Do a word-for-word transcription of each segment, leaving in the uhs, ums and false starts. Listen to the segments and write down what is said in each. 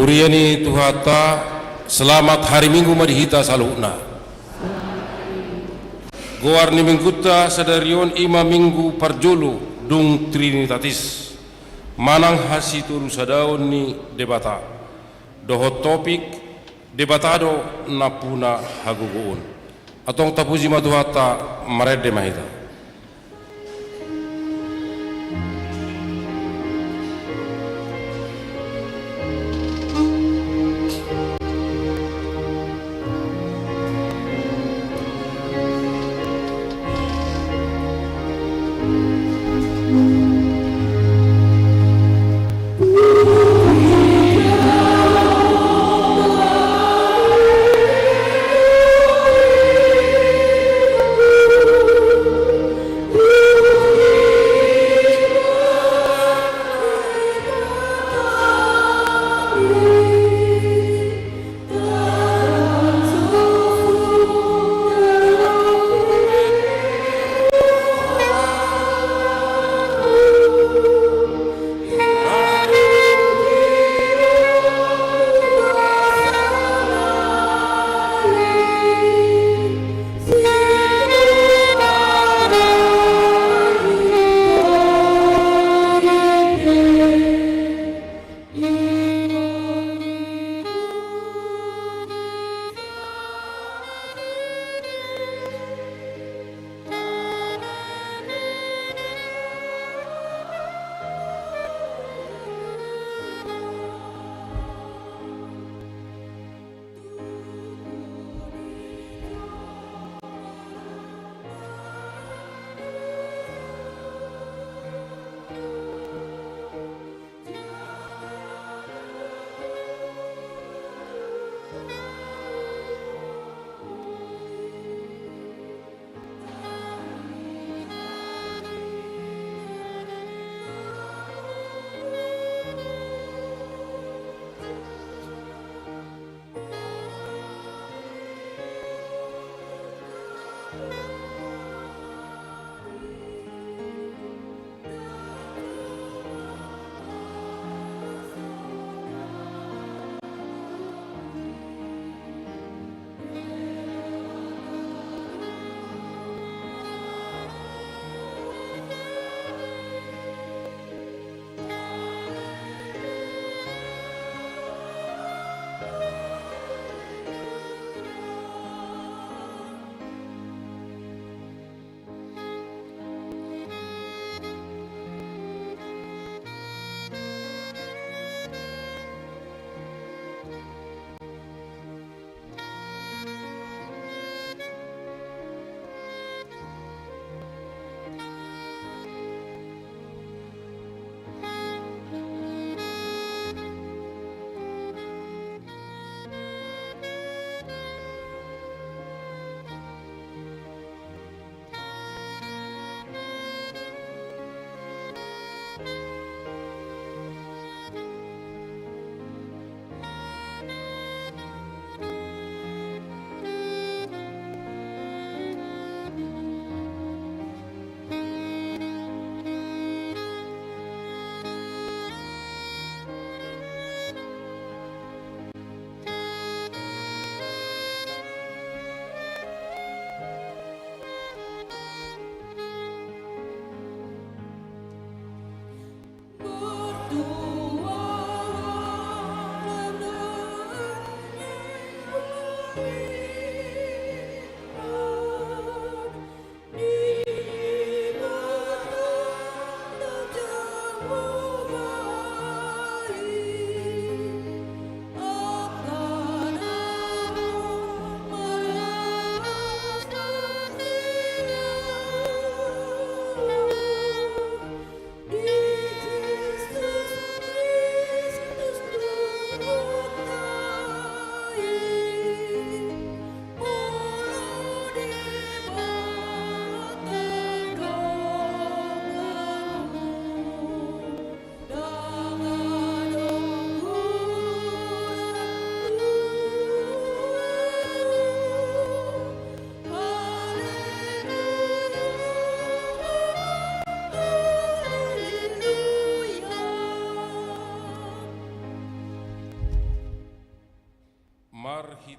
Huria ni Tuhanta, selamat hari Minggu ma di hita saluhutna. Goar ni Minggunta sadari on i ma Minggu parjolo dung Trinitatis, manang hasitolusadaon ni Debata. Dohot topik, Debata do nampuna hagogoon. Antong tapuji ma Tuhanta, marende ma hita.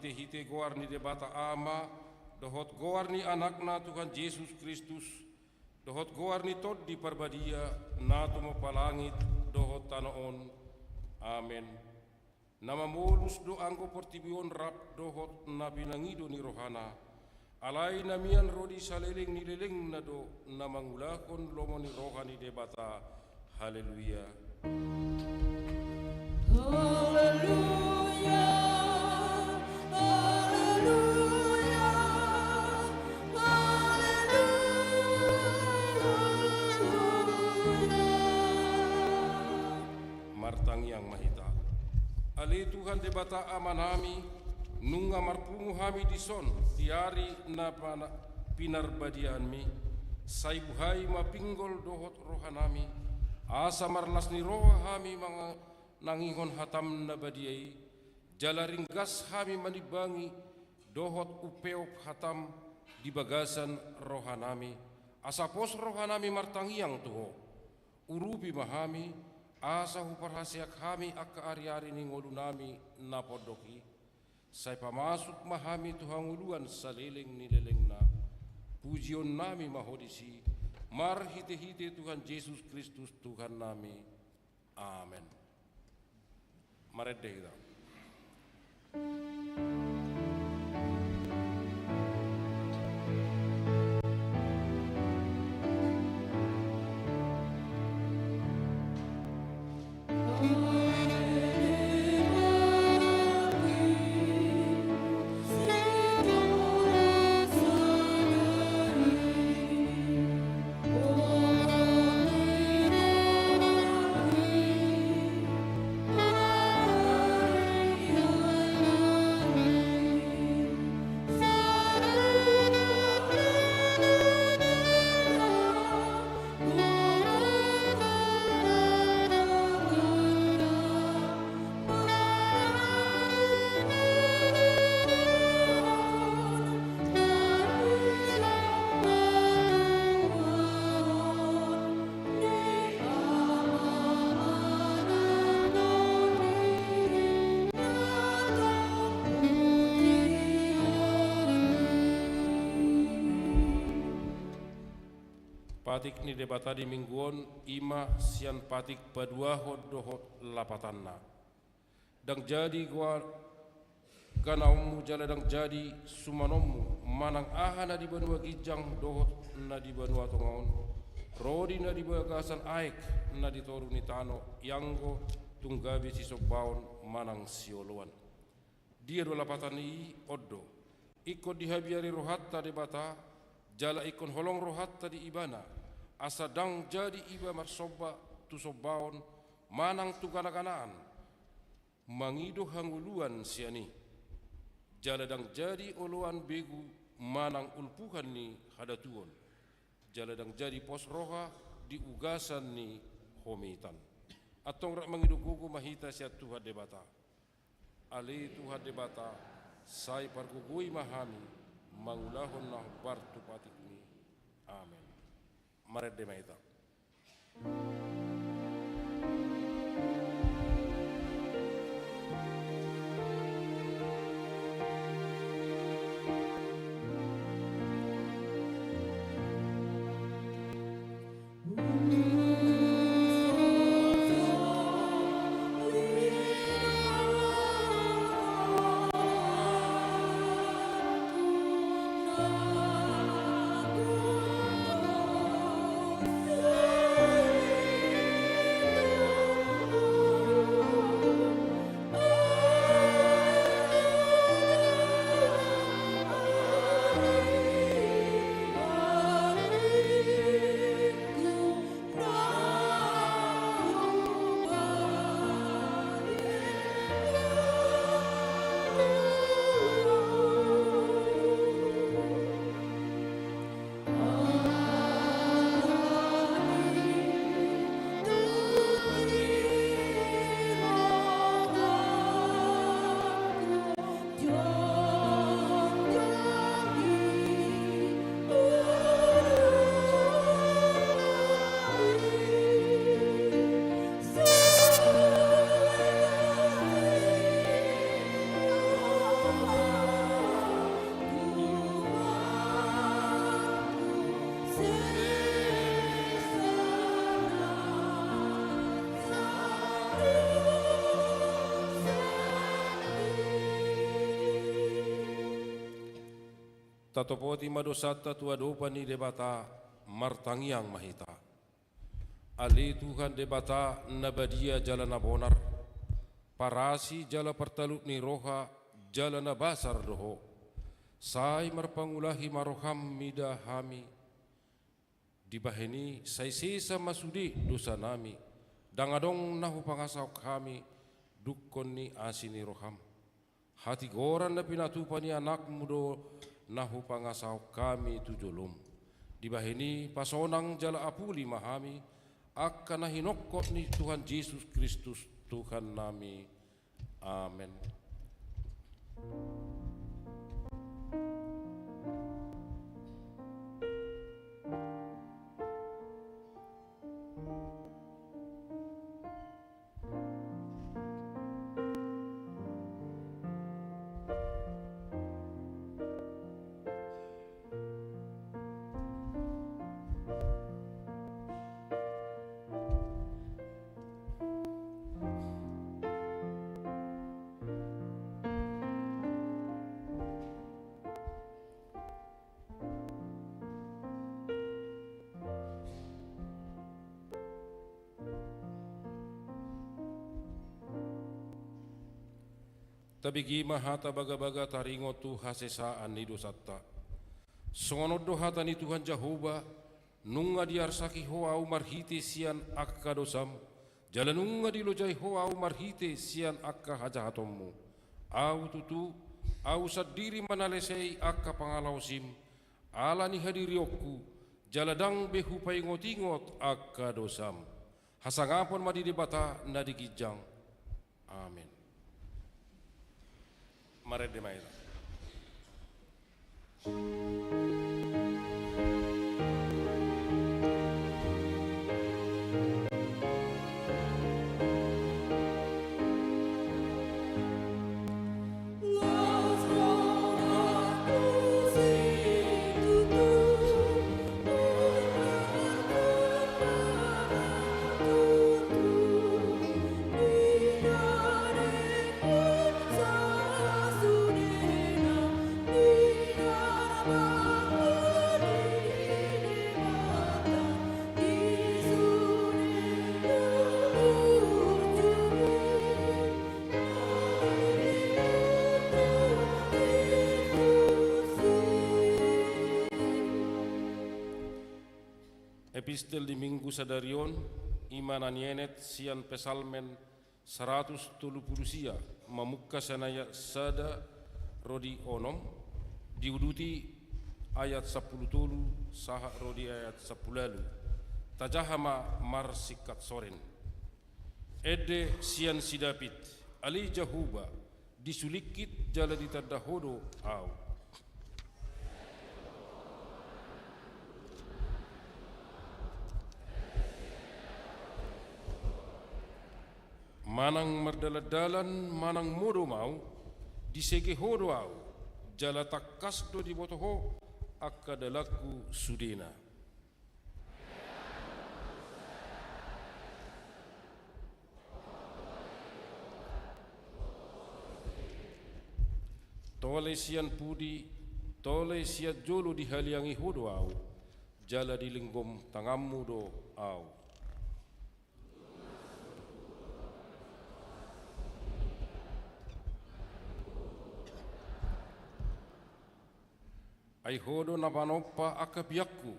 marhitehite goar ni Debata Ama, dohot goar ni Anakna Tuhan Jesus Kristus, dohot goar ni Tondi Parbadia, na tumompa langit dohot tano on. Amen. Na mamolus do anggo portibi on rap dohot na pinangido ni rohana, alai na mian ro di saleleng ni lelengna do na mangulahon lomo ni roha ni Debata. Haleluya. Haleluya, haleluya, haleluya. Martangiang ma hita. Ale Tuhan Debata Amanami, nunga marpungu hami dison di ari na pana-, pinarbadiaanmi, sai buhai ma pinggol dohot rohanami, asa marlas ni roha hami manganangihon hatam na badia i, jala ringgas hami manimbangi dohot umpeop hatam di bagasan rohanami, asa pos rohanami martangiang tu Ho. Urupi ma hami, asa huparhaseak hami angka ariari ni ngolunami na pondok i. Sai pamasuk ma hami tu hangoluan saleleng ni lelengna. Pujionnami ma Ho disi, marhitehite Tuhan Jesus Kristus Tuhannami. Amen. Marende hita. Patik ni Debata di minggu on, i ma sian patik paduahon dohot lapatanna. Ndang jadi goa-, ganaonmu jala ndang jadi sumanonmu, manang aha na di banua ginjang dohot na di banua tonga on, ro di na di bagasan aek na di toru ni tano, ianggo tung gabe sisombaon manang sioloan. Dia do lapatan i? On do. Ingkon dihabiari rohanta Debata, jala ingkon holong rohanta di Ibana, asa ndang jadi iba marsomba tu sombaon manang tu ganaganaan, mangido hangoluan sian i. Jala ndang jadi oloan begu manang ulpuhan ni hadatuon, jala ndang jadi pos roha di ugasan ni homitan. Antong rap mangido gogo ma hita sian Tuhan Debata. Ale Tuhan Debata, sai pargogoi ma hami mangulahon na hombar tu patikmi. Amen. Marende ma hita. Tatopoti ma dosanta tu adopan ni Debata. Martangiang ma hita. Ale Tuhan Debata na badia jala na bonar, parasi jala partalut ni roha jala na basar do Ho. Sai marpangulahi ma roham mida hami. Dibahen i sai sesa ma sude dosanami, ndang adong na hupangasahon hami dungkon ni asi ni roham. Hatigoran na pinatupa ni Anakmu do na hupangasahon hami tu jolom. Dibahen i pasonang jala apuli ma hami, angka na hinongkot ni Tuhan Jesus Kristus Tuhannami. Amen. Tabege ma hata bagabaga taringot tu hasesaan ni dosanta. Songon on do hata ni Tuhan Jahowa: Nunga diarsaki Ho ahu marhite sian angka dosam, jala nunga dilojai Ho ahu marhite sian angka hajahatonmu. Ahu tutu, ahu sandiri ma na lesei angka pangalaosim, ala ni hadirionku, jala ndang be hupaingotingot angka dosam. Hasangapon ma di Debata na di ginjang. Amen. Marende ma hita. Epistel di Minggu sadari on, i ma na nienet sian Psalmen saratus tolu pulu sia, mamungka sian ayat sada ro di onom, diuduti ayat sampulu tolu sahat ro di ayat sampulu ualu. Tajaha ma marsingkat soren. Ende sian si Daud. Ale Jahowa, disulingkit jala ditanda Ho do ahu. Manang mardalandalan manang modom ahu, disege Ho do ahu, jala tangkas do diboto Ho angka dalanku sudena. Tole sian pudi, tole sian jolo dihaliangi Ho do ahu, jala dilinggom tanganmu do ahu. Ai Ho do na manompa angka biakku,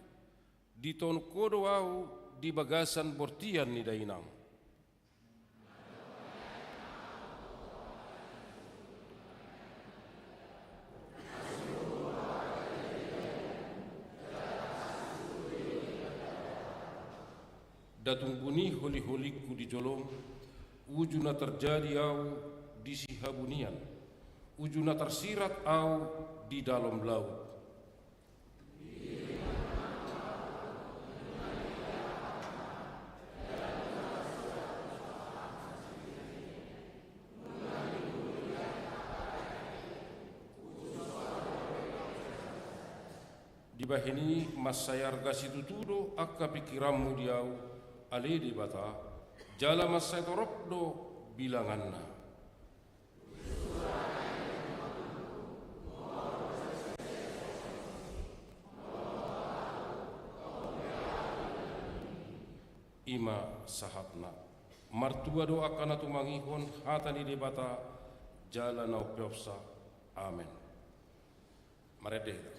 ditonuk Ho do ahu di bagasan bortian ni dainang. Nda tung buni holiholingku di jolom, uju na tarjadi ahu di sihabunian, uju na tarsirat ahu di dalam laut. Dibahen i mansai arga situtu do angka pingkiranmu di ahu, ale Debata, jala mansai torop do bilanganna. I ma sahatna. Martua do angka na tumangihon hata ni Debata jala na umpeopsa. Amen. Marende hita.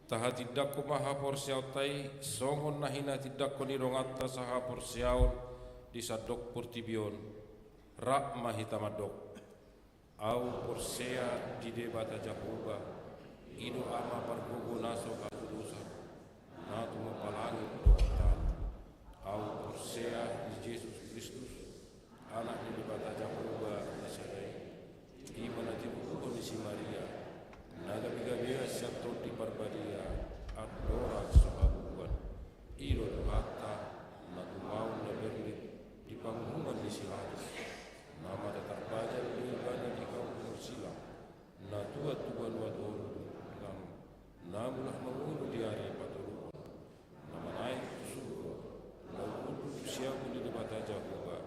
Tahatindangkon ma haporseaonta i songon na hinatindangkon ni donganta sahaporseaon di sandok portibi on. Rap ma hita mandok. Ahu porsea di Debata Jahowa, i do Ama pargogo na so hatudosan, na tumompa langit dohot tano. Ahu porsea di Jesus Kristus, Anak ni Debata Jahowa na sada i, i ma na tinubuhon ni si Maria, na gabegabean sian Tondi Parbadia, andorang so habubuhan. I do Tuhanta, na tumaon na berngit di panguhuman ni si Pilatus. Na mata tarpajal do Ibana di hau ni horsilang, na tuat tu banua toru, na mulak mangolu di ari patoluhon, na manaek tu surgo, na hundul tu siamun ni Debata Jahowa,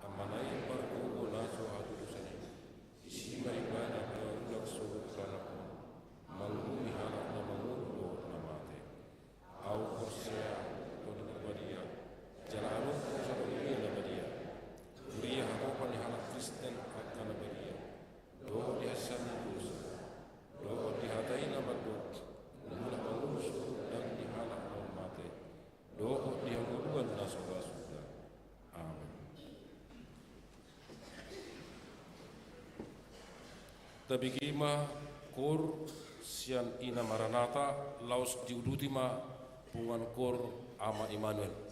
Amana i pargogo na so hatudosan i. Disi ma Ibana paulak sogot tu tano on, manguhumi halak na mangolu dohot na mate. Ahu porsea tu Tondi Parbadia, jala adong tu Huria na badia, huria hatopan ni halak Kristen angka na badia, dohot di hasesaan ni dosa, dohot di hata i na mandok, mulak mangolu surgo daging ni halak na mate, dohot di hangoluan na so ra suda. Amen. Tabege ma koor sian Ina Maranatha, laos diuduti ma punguan koor Ama Immanuel.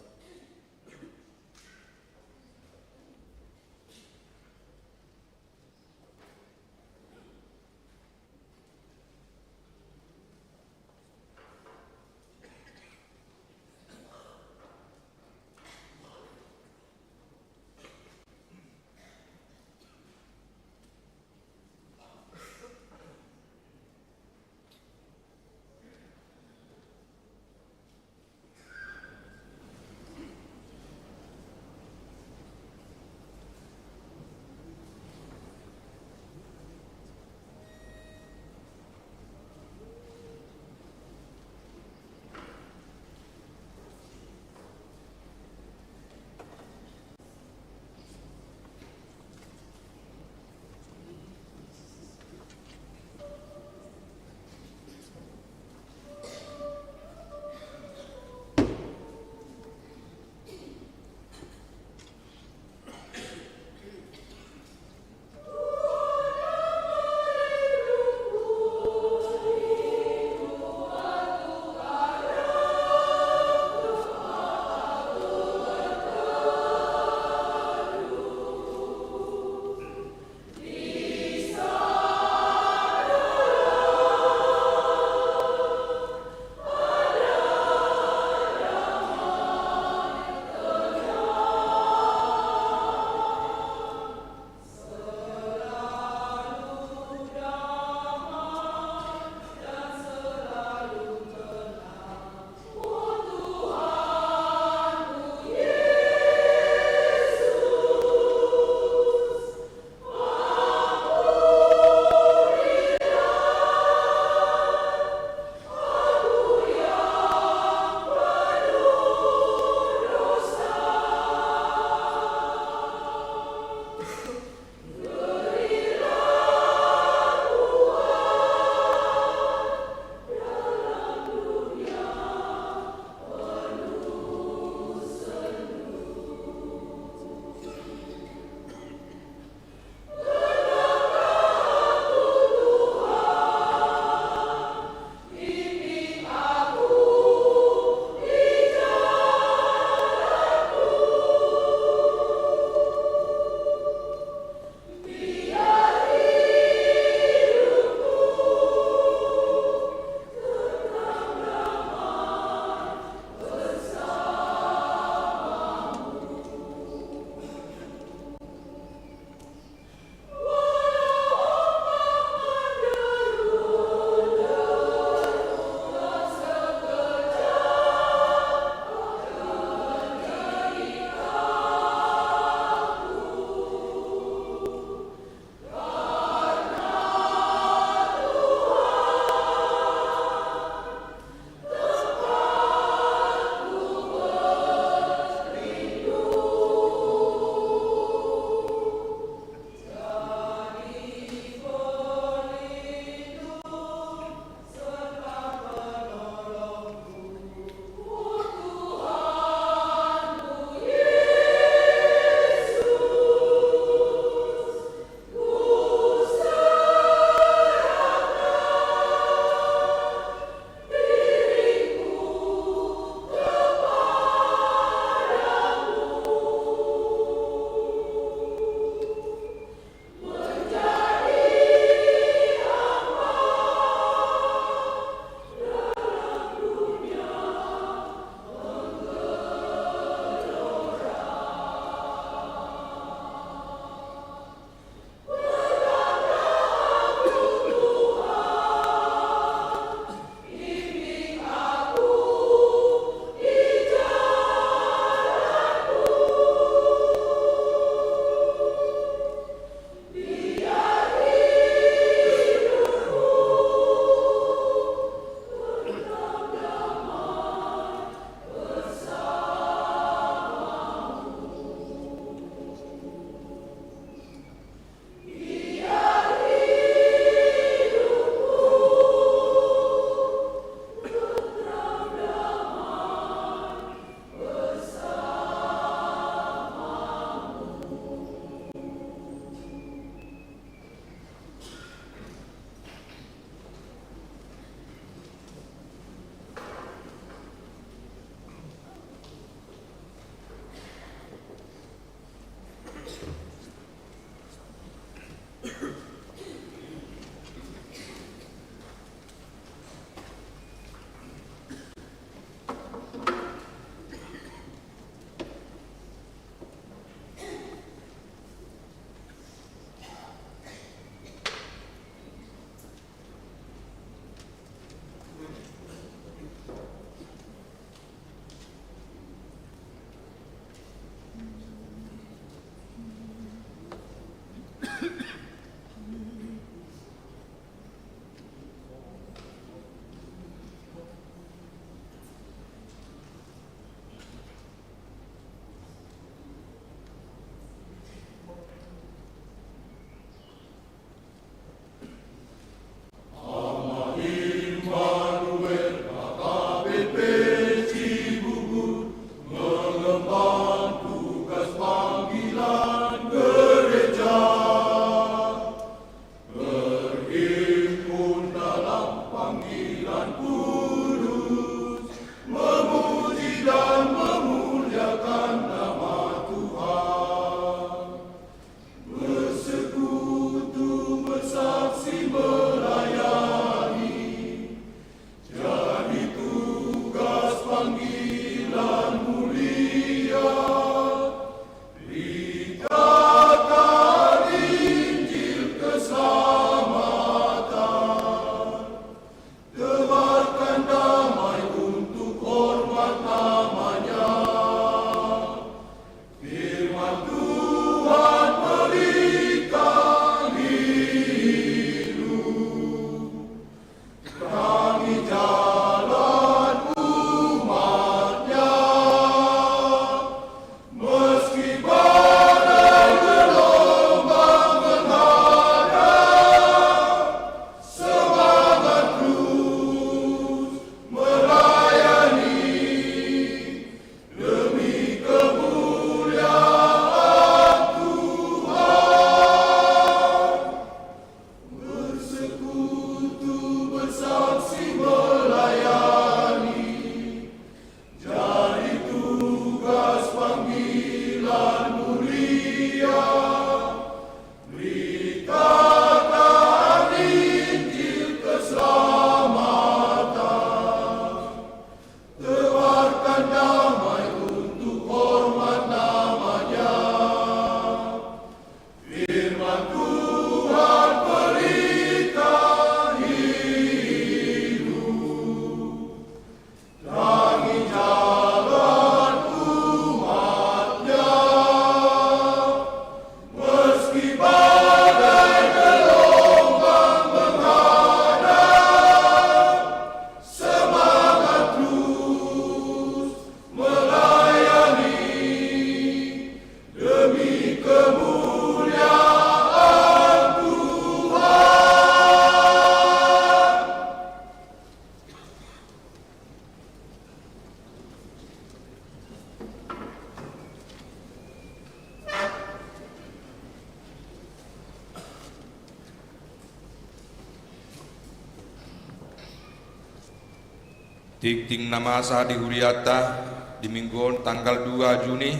Tingting na masa di hurianta di minggu on tanggal dua Juni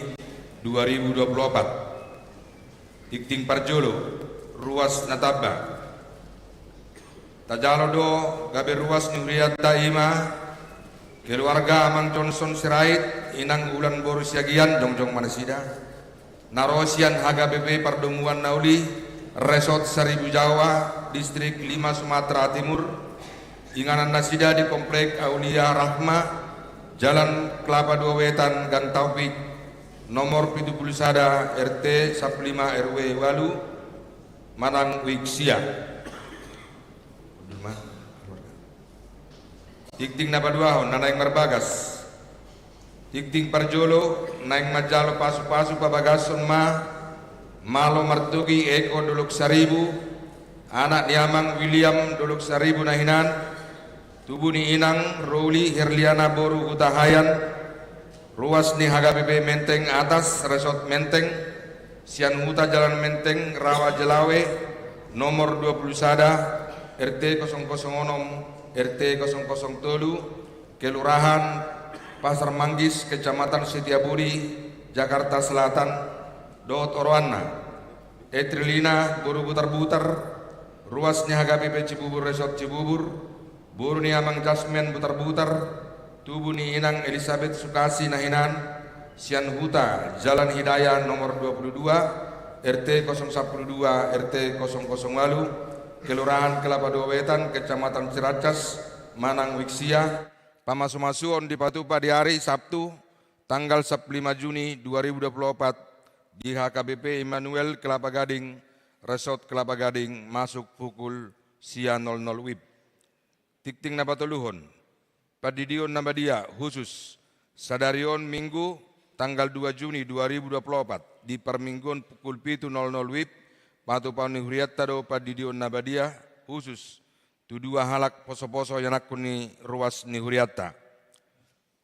dua ribu dua puluh opat. Tingting parjolo, ruas na tamba. Tajalo do gabe ruas ni hurianta i ma keluarga Amang Johnson Sirait, Inang Ulan boru Siagian, jongjong ma nasida. Na ro sian H K B P Pardomuan na Uli, Resort Seribu Jawa, Distrik lima Sumatera Timur. Inganan nasida di Komplek Aulia Rahma, Jalan Kelapa Dua Wetan, Gang Taufik, nomor pitu pulu sada, R T sampulu lima, R W ualu, Manang Uik sia. Tingting na paduahon, na naeng marbagas. Tingting parjolo, naeng manjalo pasupasu pabagason ma Malo Martogi Eko Dolok Saribu, anak ni Amang William Dolok Saribu na hinan, tubu ni Inang Ruli Herliana boru Hutahaean, ruas ni H K B P Menteng Atas, Resort Menteng, sian Huta Jalan Menteng, Rawa Jelawe, nomor dua pulu sada, R T kosong kosong onom, R T kosong kosong tolu, Kelurahan Pasar Manggis, Kecamatan Setiabudi, Jakarta Selatan, dohot oroanna. Etrilina boru Butarbutar, ruas ni H K B P Cibubur, Resort Cibubur, boru ni Amang Jasmen Butarbutar, tubu ni Inang Elisabet Sukasi na hinan, sian Huta Jalan Hidayah nomor dua pulu dua, R T kosong sampulu dua, R T kosong kosong ualu, Kelurahan Kelapa Dua Wetan, Kecamatan Ciracas, Manang Uik sia. Pamasumasuon dipatupa di ari Sabtu, tanggal sampulu lima Juni dua ribu dua puluh opat, di H K B P Immanuel Kelapa Gading, Resort Kelapa Gading, masuk pukul sia nol nol WIB. Tingting na patoluhon, pandidion na badia khusus. Sadari on Minggu, tanggal dua Juni dua ribu dua puluh opat, di parmingguon pukul pitu nol nol WIB, patupaon ni hurianta do pandidion na badia khusus tu dua halak posoposo ianakhon ni ruas ni hurianta.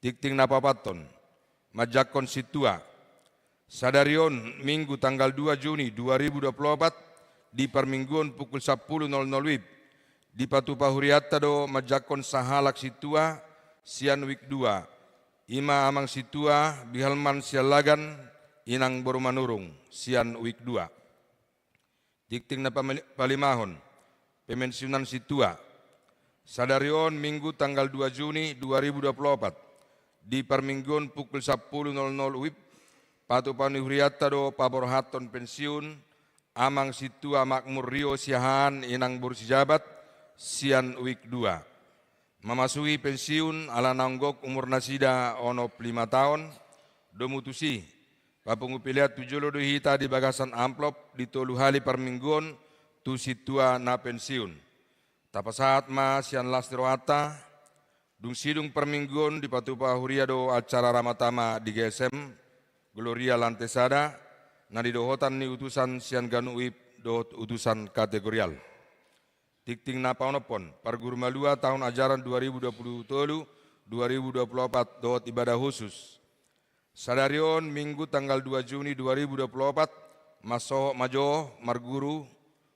Tingting na paopathon, manjangkon sintua. Sadari on Minggu tanggal dua Juni dua ribu dua puluh opat, di parmingguon pukul sampulu nol nol WIB, dipatupa hurianta do manjangkon sahalak sintua sian Uik dua, i ma Amang Sintua Bihalman Siallagan, Inang boru Manurung, sian Uik dua. Tingting na pamali-, palimahon, pemensiunan sintua. Sadari on Minggu tanggal dua Juni dua ribu dua puluh opat, di parmingguon pukul sampulu nol nol WIB, patupaon ni hurianta do paborhathon pensiun Amang Sintua Makmur Rio Siahaan, Inang boru Sijabat, sian Uik dua. Mamasuhi pensiun ala naung gok umur nasida onom pulu lima taon, domu tusi, papungu pelean tu jolo do hita di bagasan amplop di tolu hali parmingguon tu sintua na pensiun. Tapasahat ma sian las ni rohanta, dung sidung parmingguon dipatupa huria do acara ramatama di G S M Gloria Lantai Sada, na nidohotan ni utusan sian ganup WIB dohot utusan kategorial. Tingting na paonomhon, parguru malua tahun ajaran dua ribu dua puluh tolu, dua ribu dua puluh opat dohot ibadah khusus. Sadari on Minggu tanggal dua Juni dua ribu dua puluh opat, mansohot ma jo marguru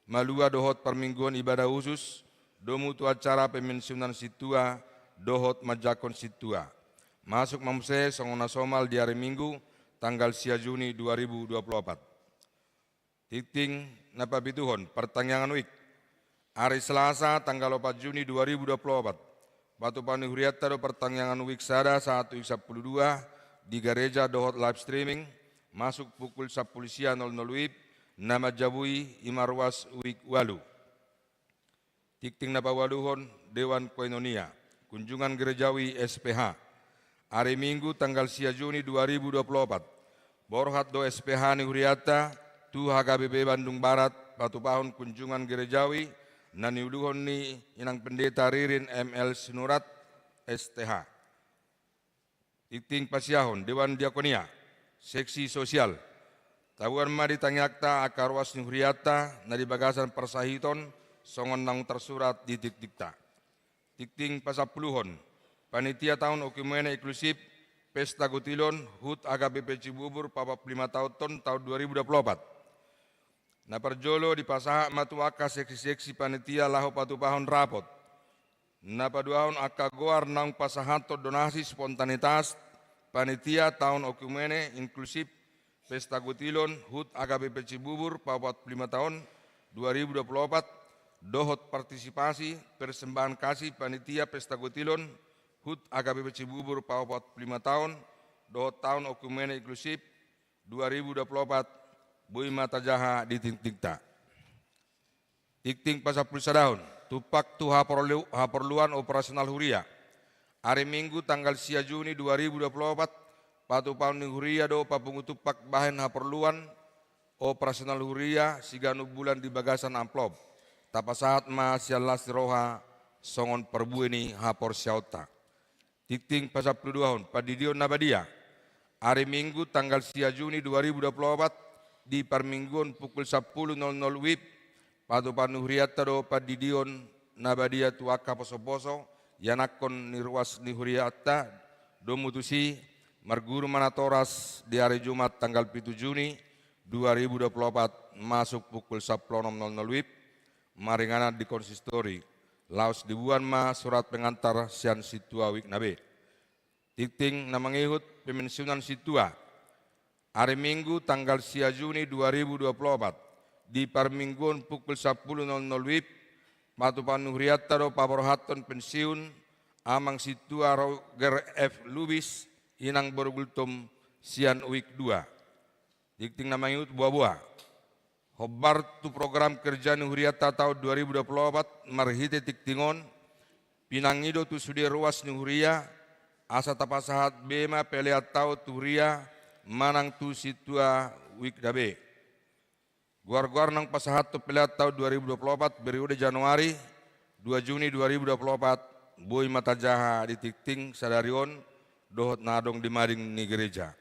malua dohot parmingguon ibadah khusus, domu tu acara pemensiunan sintua dohot manjangkon sintua. Masuk ma muse songon na somal di ari Minggu tanggal sia Juni dua ribu dua puluh opat. Tingting na papituhon, partangiangan Uik. Ari Selasa tanggal opat Juni dua ribu dua puluh opat, patupaon ni hurianta do partangiangan Uik sada sahat Uik sampulu dua di gareja dohot live streaming, masuk pukul sampulu sia nol nol WIB, na manjabui i ma ruas Uik ualu. Tingting na paualuhon, Dewan Koinonia, kunjungan gerejawi S P H. Ari Minggu tanggal sia Juni dua ribu dua puluh opat, borhat do S P H ni hurianta tu H K B P Bandung Barat patupahon kunjungan gerejawi na niuluhon ni Inang Pendeta Ririn M L Sinurat, S T H. Tingting pasiahon, Dewan Diakonia, seksi sosial. Tabuan ma di tangiangta angka ruas ni hurianta na di bagasan parsahiton songon naung tarsurat di tingtingta. Tingting pasampuluhon, panitia taon oikumene inklusif, pesta gotilon, hut H K B P Cibubur paopat pulu lima taonhon taon dua ribu dua puluh opat. Na parjolo dipasahat ma tu angka seksi-seksi panitia laho patupahon rapot. Na paduahon, angka goar naung pasahathon donasi spontanitas panitia taon oikumene inklusif Pesta Gotilon HUT H K B P Cibubur paopat pulu lima taon dua ribu dua pulu opat, dohot partisipasi persembahan kasih panitia Pesta Gotilon HUT H K B P Cibubur paopat pulu lima taon dohot taon oikumene inklusif dua ribu dua pulu opat, boi ma tajaha di tingtingta. Tingting pasampulu sadahon, tumpak tu haporlu-, haporluan operasional huria. Ari Minggu tanggal sia Juni dua ribu dua pulu opat, patupaon ni huria do papungu tumpak bahen haporluan operasional huria siganup bulan di bagasan amplop. Tapasahat ma sian las ni roha songon parbue ni haporseaonta. Tingting pasampulu duahon, pandidion na badia. Ari Minggu tanggal sia Juni dua ribu dua pulu opat, di parmingguon pukul sampulu nol nol wib, patupaon ni hurianta do pandidion na badia tu angka posoposo ianakhon ni ruas ni hurianta. Domu tusi, marguru ma natoras di ari Jumat tanggal pitu Juni dua ribu dua pulu opat, masuk pukul sampulu onom nol nol wib, maringanan di konsistori. Laos diboan ma surat pengantar sian sintua wijk na be. Tingting na mangihut, pemensiunan sintua. Ari Minggu tanggal sia Juni dua ribu dua pulu opat, di parmingguon pukul sampulu nol nol wib, patupaon ni hurianta do paborhathon pensiun Amang Sintua Roger F Lubis, Inang boru Gultom, sian wijk dua. Tingting na mangihut, boaboa. Hombar tu program kerja ni hurianta taon dua ribu dua pulu opat, marhite tingting on, pinangido tu sude ruas ni huria, asa tapasahat be ma pelean taon tu huria manang tu sintua wijk na be. Goar-goar naung pasahathon pelean taon dua ribu dua pulu opat, periode Januari, dua Juni dua ribu dua pulu opat, boi ma tajaha di tingting sadari on dohot na adong di mading ni gereja.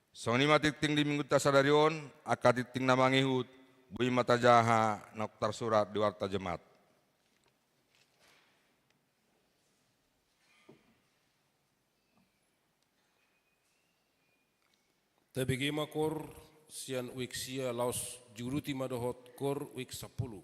Songon i ma tingting di minggunta sadari on, angka tingting na mangihut, boi ma tajaha naung tarsurat di warta Jumat. Tabege ma koor sian wijk sia laos diuduti ma dohot koor wijk sampulu.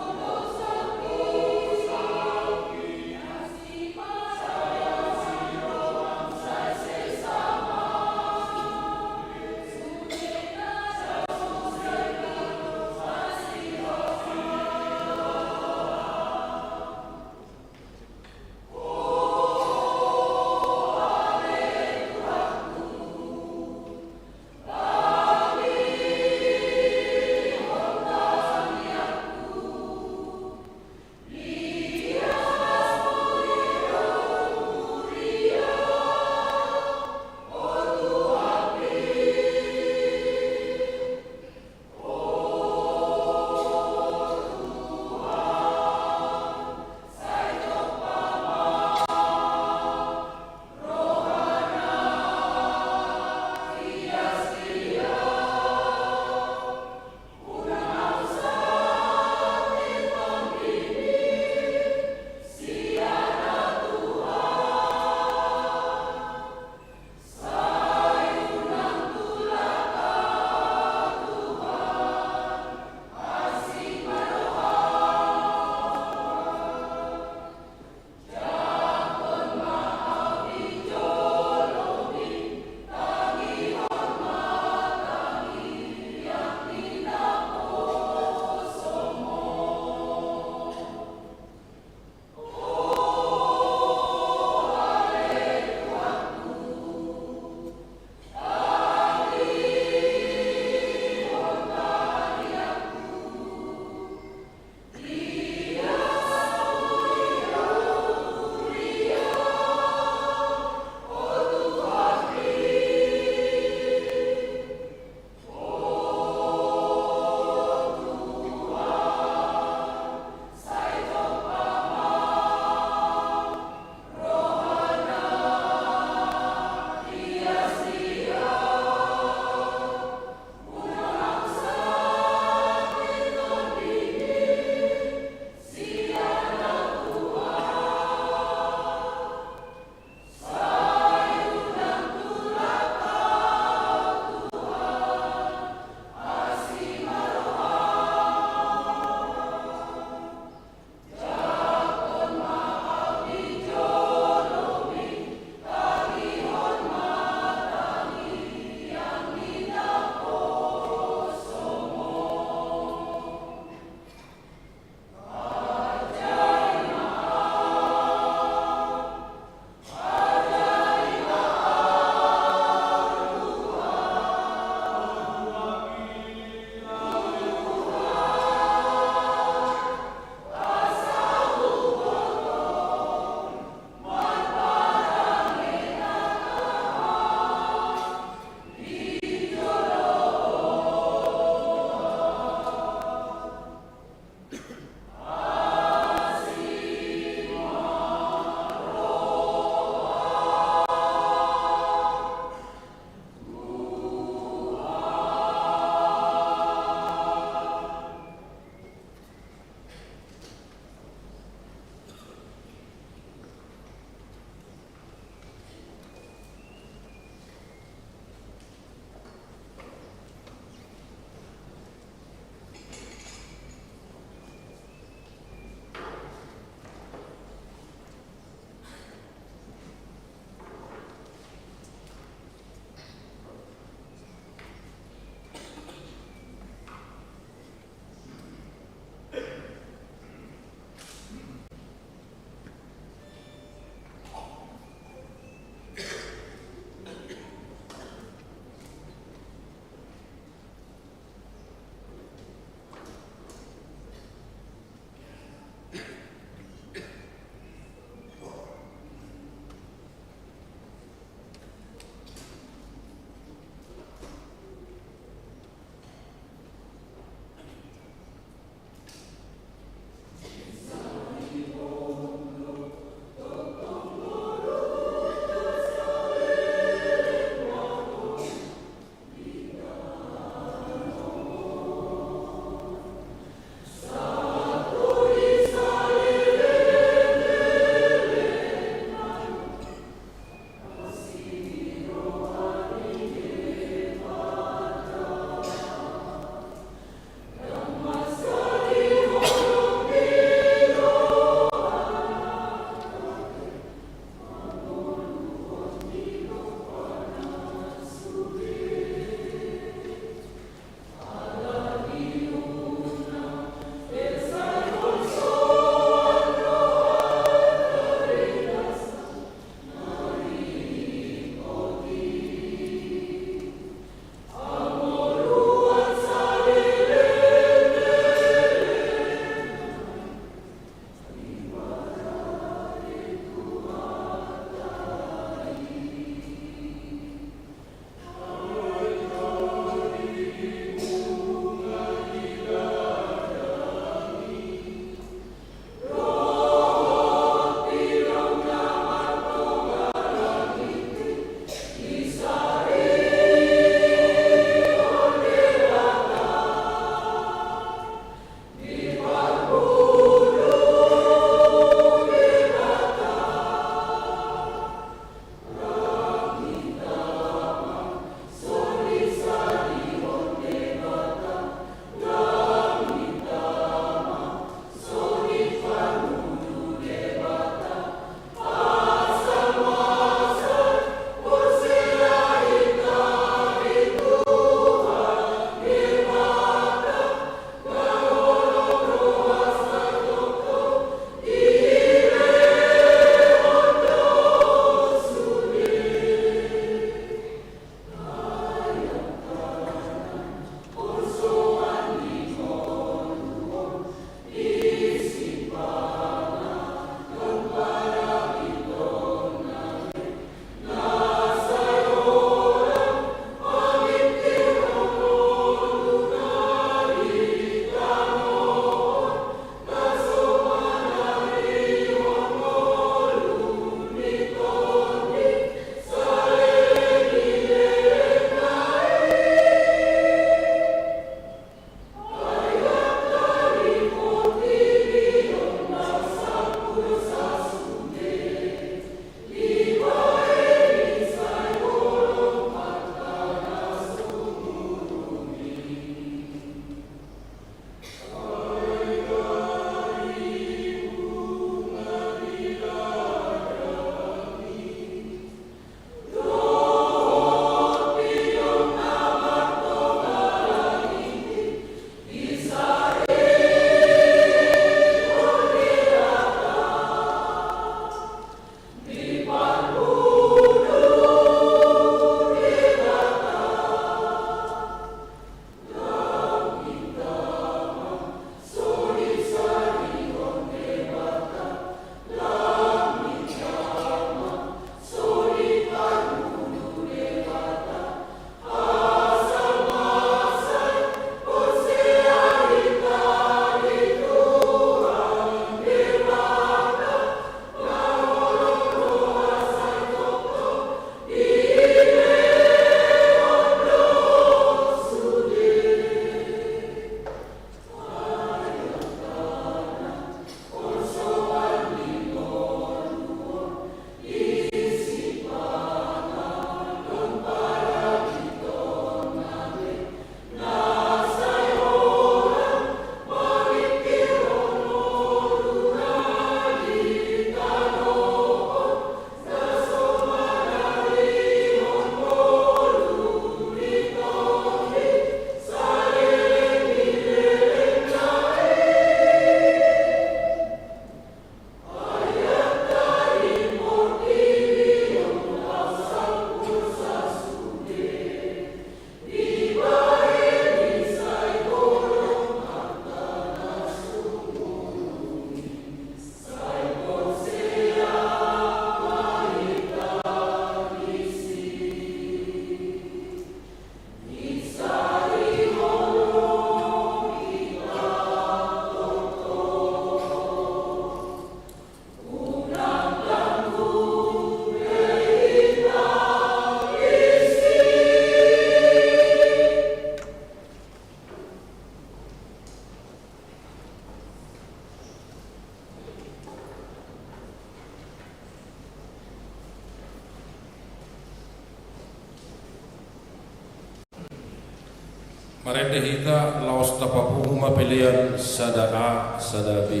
Marende hita laos tapapungu ma pelean sada A sada B.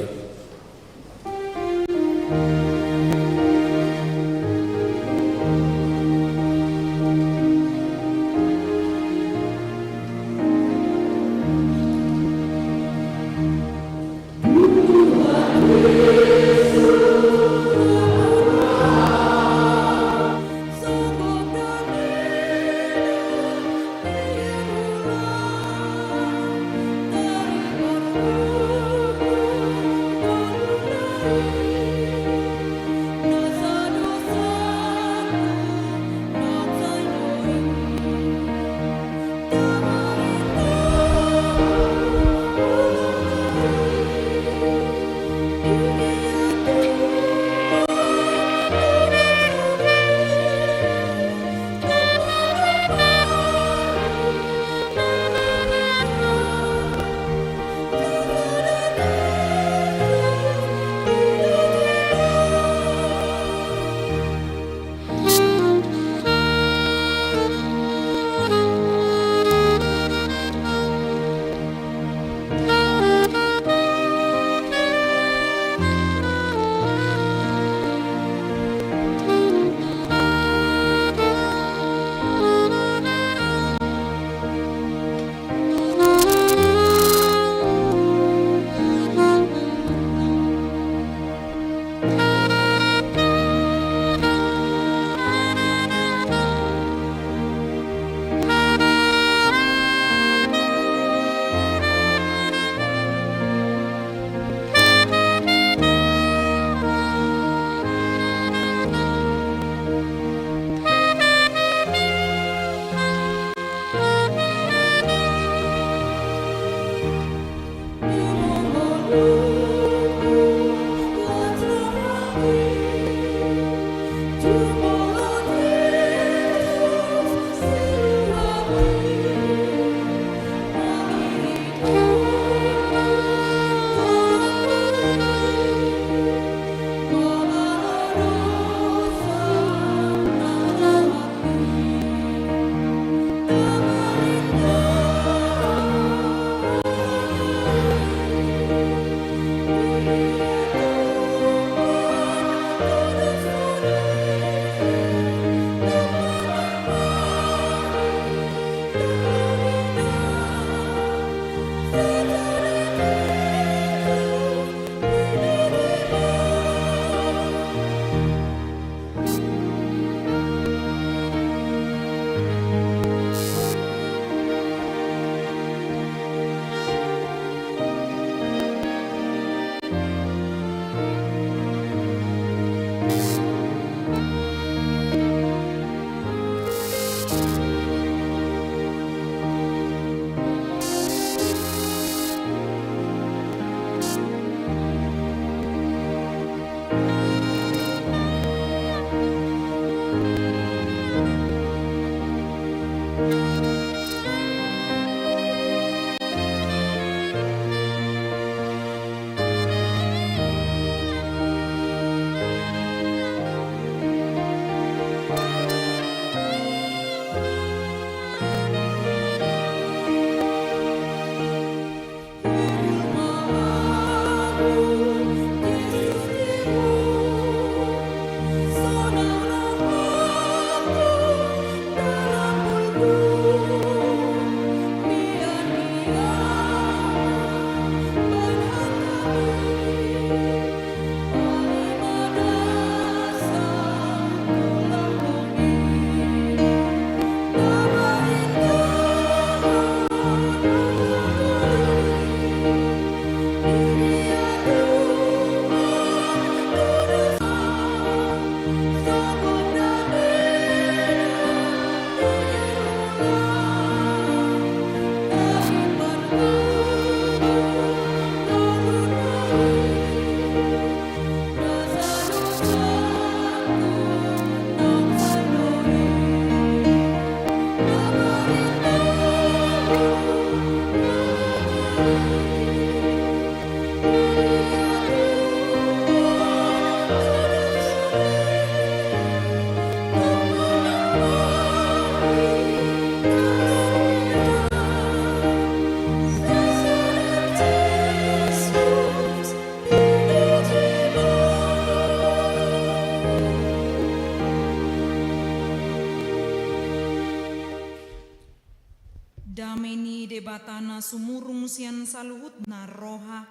Dame ni Debata na sumurung sian saluhutna roha,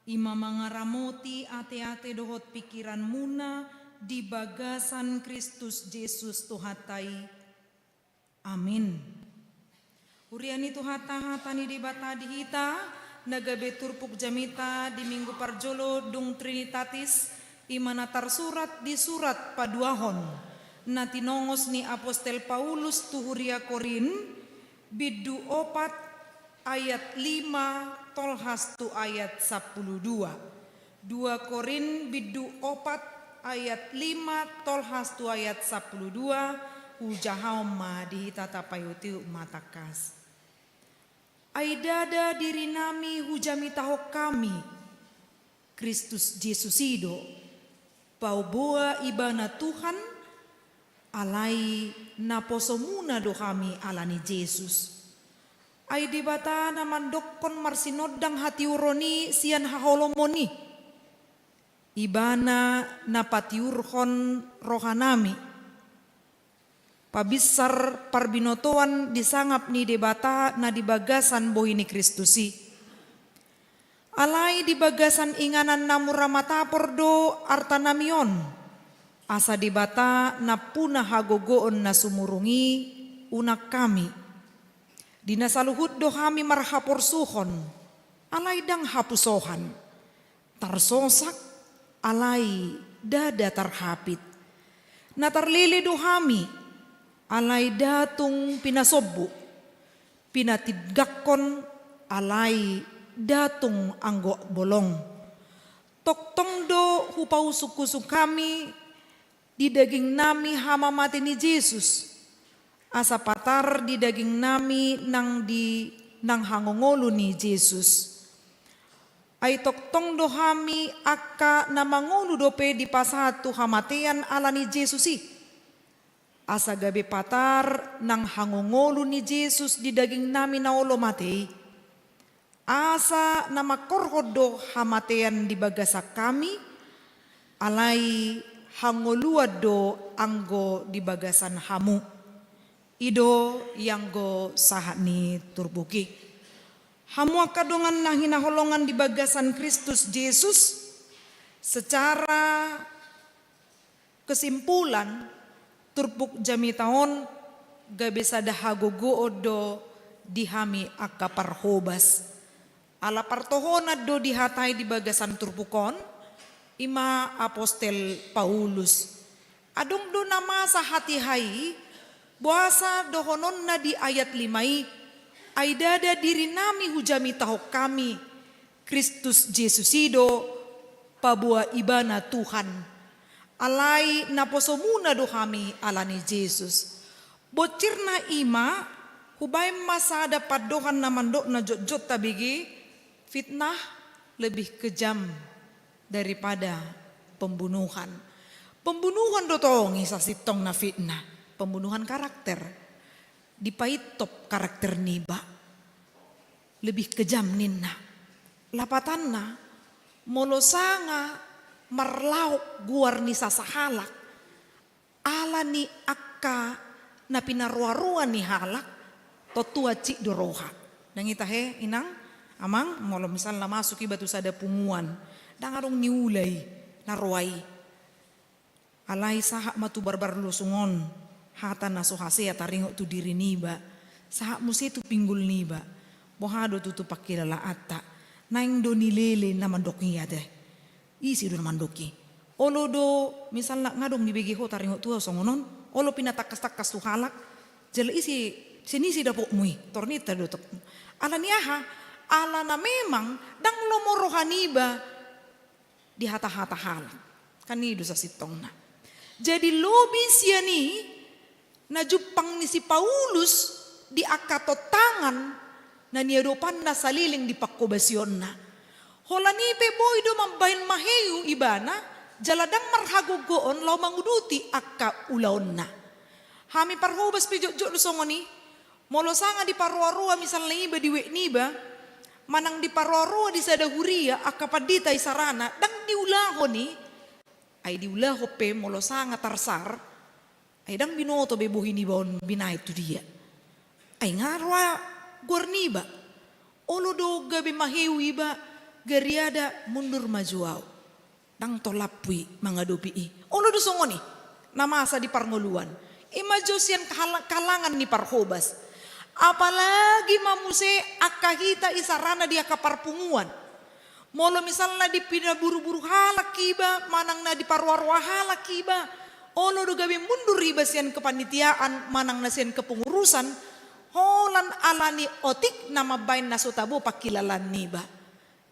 i ma mangaramoti ateate dohot pingkiranmuna di bagasan Kristus Jesus Tuhanta i. Amin. Huria ni Tuhanta, hata ni Debata di hita, na gabe turpuk jamita di minggu parjolo dung Trinitatis, i ma na tarsurat di surat paduahon na tinongos ni apostel Paulus tu huria Korint, bindu opat ayat lima tolhas tu ayat sampulu dua. Dua Korint bindu opat ayat lima tolhas tu ayat sampulu dua, hujahahon ma di hita, tapaihutihut ma tangkas. Ai ndada dirinami hujamitahon hami, Kristus Jesus i do, paboa Ibana Tuhan, alai naposomuna do hami ala ni Jesus. Ai Debata na mandokkon marsinondang hatiuron i sian haholomon i, Ibana na patiurhon rohanami, pabinsar parbinotoan di sangap ni Debata na di bagasan bohi ni Kristus i. Alai di bagasan inganan na mura matapor do artanami on, asa Debata nampuna hagogoon na sumurung i unang hami. Di na saluhut do hami marhaporsuhon, alai ndang hapusohan. Tarsosak, alai ndada tarhapit. Na tarlele do hami, alai nda tung pinasombu. Pinatingganghon, alai nda tung anggo bolong. Tongtong do hupausungusung hami di dagingnami hamamate ni Jesus, asa patar di dagingnami nang di nang hangoluan ni Jesus. Ai tongtong do hami angka na mangolu dope dipasahat tu hamatean ala ni Jesus i, asa gabe patar nang hangoluan ni Jesus di dagingnami na olo mate i. Asa na mangkorhon do hamatean di bagasan hami, alai hangoluan do anggo di bagasan hamu. I do ianggo sahat ni turpuk i. Hamu angka dongan na hinaholongan di bagasan Kristus Jesus, secara kesimpulan, turpuk jamita on gabe sada hagogoon do di hami angka parhobas. Ala partohonan do dihatai di bagasan turpuk on, i ma apostel Paulus. Adong do na masa hatiha i, boasa dohononna di ayat lima i, ai ndada dirinami hujamitahon hami, Kristus Jesus i do, paboa Ibana Tuhan. Alai naposomuna do hami ala ni Jesus. Bonsirna i ma, hubaen ma sada pandohan na mandok na jotjot tabege, fitnah lebih kejam daripada pembunuhan. Pembunuhan do tong i sasintongna fitnah, pembunuhan karakter. Dipaintop karakter niba. Lebih kejam ninna. Lapatanna, molo sanga marlaok goar ni sasahalak, ala ni angka na pinaroaroa ni halak, tontu hansit do roha. Ndang i tahe, inang, amang, molo misalna masuk iba tu sada punguan, ndang adong niula i na roa i. Alai sahat ma tu barbar losung on, hata na so hasea taringot tu diri niba, sahat muse tu pinggul niba, boha do tutu pangkilalaanta, naeng do nilele na mandok i ate. Ise do na mandok i? Olo do, misalna, nga adong dibege ho taringot tu ahu songon on, olo pinatangkastangkas tu halak, jala ise, sian ise dapotmu i, torninta do tong. Ala ni aha? Ala na memang ndang lomo roha niba di hatahata halak. Kan i do sasintongna. Jadi lobi sian i, na jumpang ni si Paulus di angka tontangan na niadopanna saleleng di pangkobasionna. Holan i pe boi do mambahen maheu ibana, jala ndang marhagogoon laho manguduti angka ulaonna. Hami parhobas pe jotjot do songon i, molo sanga diparoaroa misalna iba di wijk niba, manang diparoaroa di sada huria angka pandita i sarana, ndang diulahon i, ai diulahon pe molo sanga tarsar, ai ndang binoto be bohi niba on binaen tu dia. Ai nga roa goar niba. Olo do gabe maheu iba, gariada mundur maju au. Ndang tolaphu i mangadopi i. Olo do songon i na masa di parngoluan. I ma jo sian kahal-, kalangan ni parhobas. Apalagi ma muse angka hita i sarana di angka parpunguan. Molo misalna dipinaburu-buru halak iba, manang na diparoa-roa halak iba, olo do gabe mundur iba sian kepanitiaan, manang na sian kepengurusan, holan alani otik na mambaen na so tabo pangkilalaan niba.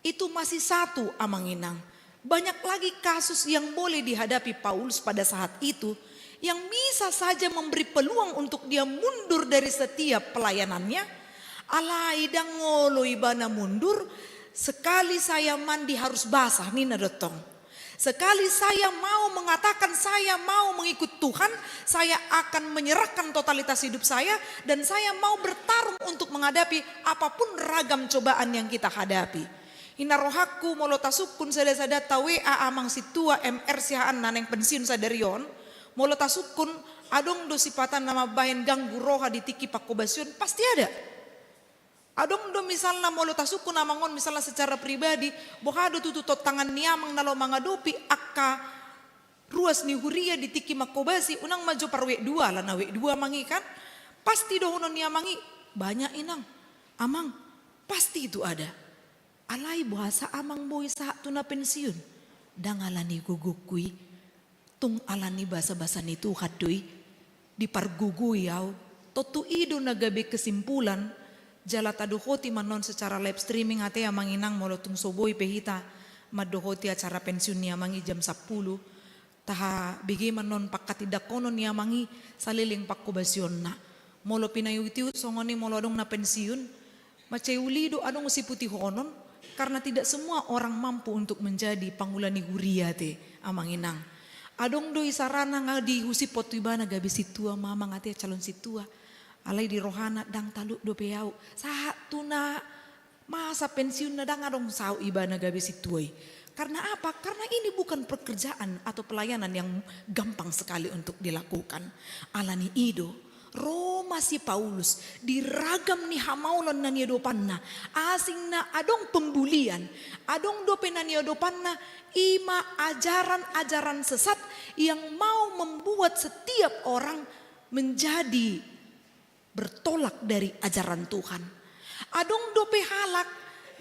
Itu masih satu, Amang Inang. Banyak lagi kasus yang boleh dihadapi Paulus pada saat itu, yang bisa saja memberi peluang untuk dia mundur dari setiap pelayanannya. Alai ndang olo ibana mundur, sekali saya mandi harus basah, ninna do tong. Sekali saya mau mengatakan saya mau mengikut Tuhan, saya akan menyerahkan totalitas hidup saya, dan saya mau bertarung untuk menghadapi apapun ragam cobaan yang kita hadapi. Inna rohangku, molo tasungkun sada-sada ta W A amang sintua M R Siahaan na naeng pensiun sadari on, molo tasungkun, adong do sipata na mambaen ganggu roha di tingki pangkobasion, pasti ada. Adong do misalna molo tasungkun amang on misalna secara pribadi, boha do tutu tontangan ni amang na laho mangadopi angka ruas ni huria di tingki mangkobasi, unang ma jo par W dua, alana W dua amang i kan. Pasti dohonon ni amang i, banyak inang, amang, pasti itu ada. Alai boasa amang boi sahat tu na pensiun? Ndang alani gogongku i, tung alani basa-basa ni Tuhan do i. Dipargogoi au. Tontu i do na gabe kesimpulan. Jala tadohoti ma annon secara live streaming ate amang inang, molo tung so boi pe hita mandohoti acara pensiun ni amang i jam sampulu. Tahabege ma annon pangkatindanghonon ni amang i saleleng pangkobasionna. Molo pinaihut-ihut songon i, molo adong na pensiun, mansai uli do adong siputihonon, karena tidak semua orang mampu untuk menjadi pangula ni huria ate, amang inang. Adong do i sarana nga dihusip tu ibana gabe sintua ma amang ate, calon sintua. Alai di rohana ndang talut dope au sahat tu na masa pensiunna, ndang adong saut ibana gabe sintua i. Karena apa? Karena ini bukan pekerjaan atau pelayanan yang gampang sekali untuk dilakukan. Alani i do, ro ma si Paulus di ragam ni hamaolon na niadopanna, asing na adong pembulian, adong dope na niadopanna, i ma ajaran-ajaran sesat yang mau membuat setiap orang menjadi bertolak dari ajaran Tuhan. Adong dope halak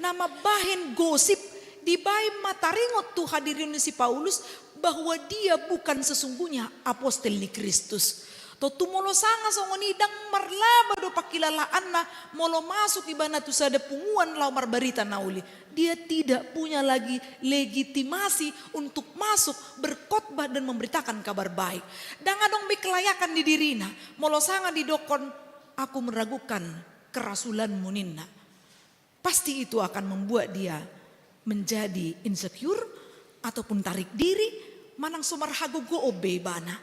na mambahen gosip, dibahen ma taringot tu hadirion ni si Paulus bahwa dia bukan sesungguhnya apostel ni Kristus. Tontu molo sanga songon i, ndang marlaba do pangkilalaanna molo masuk ibana tu sada punguan laho marbarita na uli. Dia tidak punya lagi legitimasi untuk masuk berkhotbah dan memberitakan kabar baik. Ndang adong be kelayakan di dirina, molo sanga didokkon, "Aku meragukan kerasulanmu," ninna. Pasti itu akan membuat dia menjadi insecure ataupun tarik diri, manang so marhagogoon be ibana.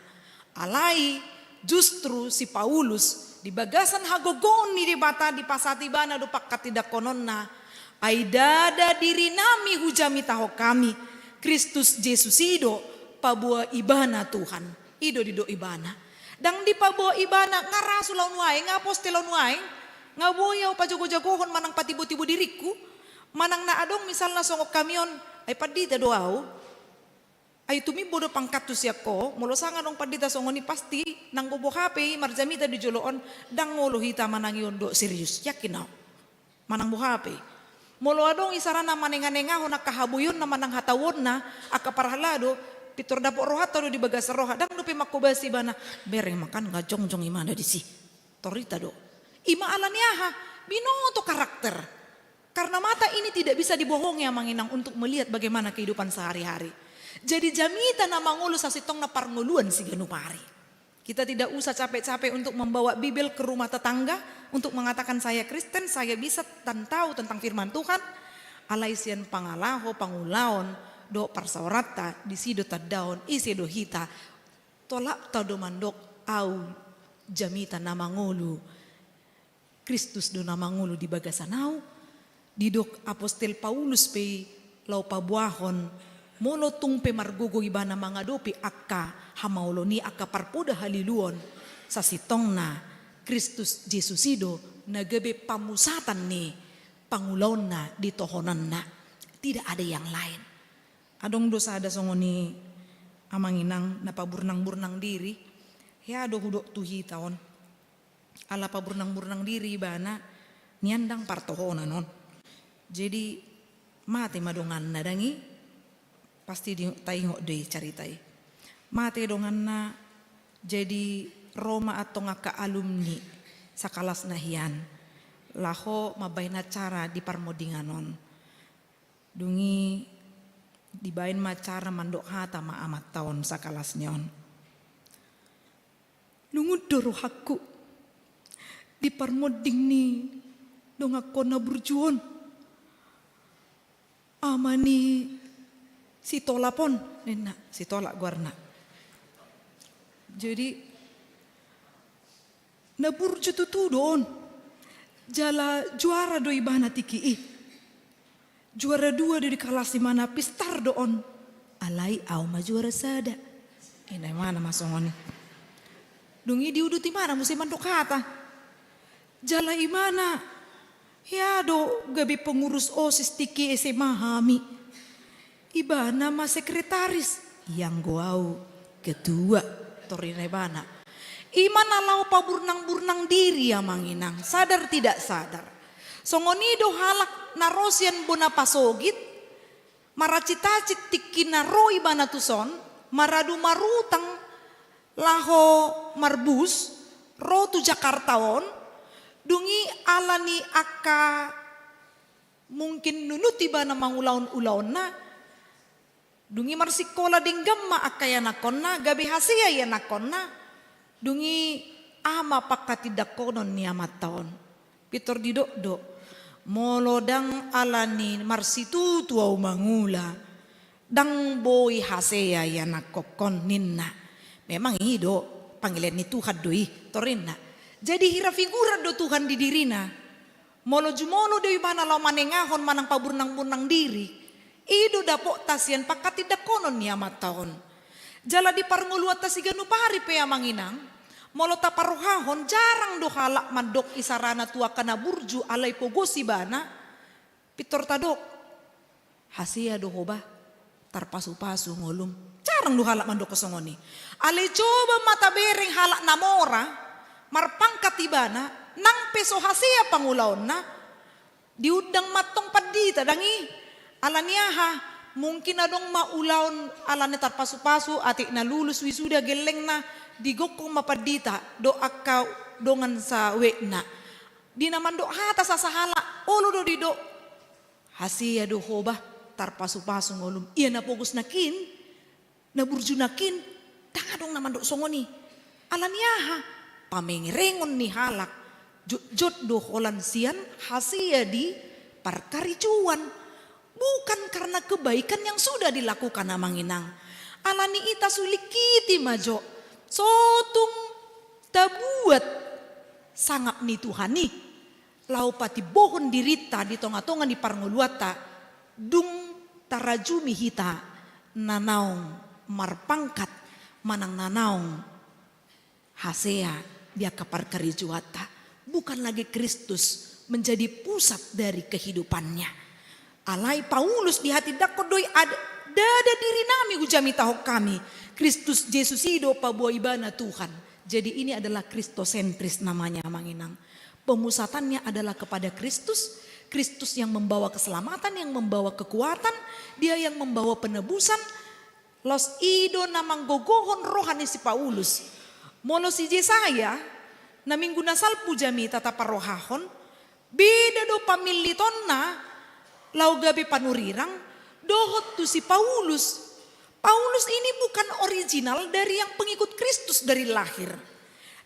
Alai justru si Paulus di bagasan hagogoon ni Debata dipasahat ibana do pangkatindangkononna, "Ai ndada dirinami hujamitahon hami, Kristus Jesus i do paboa ibana Tuhan." I do didok ibana. Ndang dipaboa ibana nga rasul au nuaeng, nga apostel au nuaeng, nga boi au pajagojagohon manang patibotibo diringku, manang na adong misalna songon hami on, "Ai pandita do au." Ai tumimbo do pangkathu sian ho, molo sanga adong pandita songon i pasti nanggo boha pe i marjamita di jolo on, ndang olo hita manang i on do serius, yakin au. Manang boha pe. Molo adong i sarana manenganengahon angka haboionna manang hatauonna, angka parhalado, pintor dapot rohanta do di bagasan roha, ndang dope mangkobasi ibana, "Bereng ma kan nga jongjong imana disi." Torita do. I ma alani aha? Binoto karakter. Karena mata ini tidak bisa dibohongi, amang inang, untuk melihat bagaimana kehidupan sehari-hari. Jadi jamita na mangolu sasintongna parngoluan siganup ari. Kita tidak usah capek-capek untuk membawa Bibel ke rumah tetangga untuk mengatakan, "Saya Kristen, saya bisa dan tahu tentang firman Tuhan." Alai sian pangalaho, pangulaon dohot parsaoranta, disi do tandaon ise do hita. Tolapta do mandok, "Au jamita na mangolu, Kristus do na mangolu di bagasan au." Didok apostel Paulus pe i laho paboahon, molo tung pe margogo ibana mangadopi angka hamaolon i, angka parpoda haliluon, sasintongna Kristus Jesus i do na gabe pamusatan ni pangulaonna di tohonanna. Tidak ada yang lain. Adong do sada songon i amang inang na paburnang-burnang diri, hea do hudok tu hita on. Ala paburnang-burnang diri ibana, nian ndang partohonan on. Jadi mate ma donganna, ndang i? Pasti di, taingot do i carita i. Mate donganna, jadi ro ma antong angka alumni sakalasna hian laho mambaen acara di parmondingan on. Dung i dibaen ma acara, mandok hata ma amanta on sakalasna on. Lungun do rohangku di parmonding ni donganhon na burju on. Ama ni si Tolap on, ninna, si Tolap goarna. Jadi na burju tutu do on. Jala juara do ibana tingki i. Juara dua do di kalas i, mana pistar do on. Alai au ma juara sada. Ninna ibana ma songon i. Dung i diudut ibana muse mandok hata. Jala ibana, hea do gabe pengurus OSIS tingki S M A hami. Ibana ma sekretaris, ianggo au ketua, tor ninna ibana. I ma na laho paburnang-burnang diri amang inang, sadar tidak sadar. Songon i do halak na ro sian bona pasogit, maracit-acit tingki na ro ibana tuson, maradu marutang laho marbus, ro tu Jakarta on, dung i ala ni angka mungkin nunut ibana mangulahon ulaonna, dung i marsikola denggan ma angka ianakhonna, gabe hasea ianakhonna, dung i aha ma pangkatindanghonon ni amanta on. Pintor didok do, molo ndang ala ni marsitutu au mangula, ndang boi hasea ianakhonhon ninna. Memang i do, pangelean ni Tuhan do i, tor ninna. Jadi hira figuran do Tuhan di dirina. Molo jumolo do ibana laho manengahon manang paburnang-burnang diri, i do dapotna sian pangkatindanghonon ni amanta on. Jala di parngoluanta siganup ari pe amang inang, molo taparrohahon jarang do halak mandok isarana tu angka na burju alai pogos ibana, pintor tadok. Hasea do ho bah, tarpasu-pasu ngolum. Jarang do halak mandok songon i. Alai coba ma tabereng halak na mora, marpangkat ibana, nang pe so hasea pangulaonna, diundang ma antong pandita, ndang i? Ala ni aha, mungkin adong ma ulaon ala ni tarpasu-pasu, atik na lulus wisuda gellengna, digokhon ma pandita dohot angka dongan sawekna. Di na mandok hata sasahalak, olo do didok. Hasea do ho bah, tarpasu-pasu ngolum. Ia na pogos nangkin, na burju nangkin, ndang adong na mandok songon i. Ala ni aha? Pamerengon ni halak, jotjot do holan sian hasea di parkarejoan. Bukan karena kebaikan yang sudah dilakukan amang inang. Ala ni i tasulingkiti ma jo, so tung tabuat sangap ni Tuhan i. Laho patimbohon dirinta di tonga-tonga ni parngoluanta, dung tarajumi hita na naung marpangkat manang na naung hasea di angka parkarejoanta. Bukan lagi Kristus menjadi pusat dari kehidupannya. Alai Paulus dihatindanghon do i, ad-, ndada dirinami hujamitahon hami. Kristus Jesus i do paboa ibana Tuhan. Jadi ini adalah Kristosentris namanya amang inang. Pemusatannya adalah kepada Kristus, Kristus yang membawa keselamatan, yang membawa kekuatan, Dia yang membawa penebusan. Laos i do na manggogohon roha ni si Paulus. Molo si Jesaya, na minggu na salpu jamita taparrohahon, beda do pamillitonna laho gabe panurirang dohot tu si Paulus. Paulus ini bukan original dari yang pengikut Kristus dari lahir.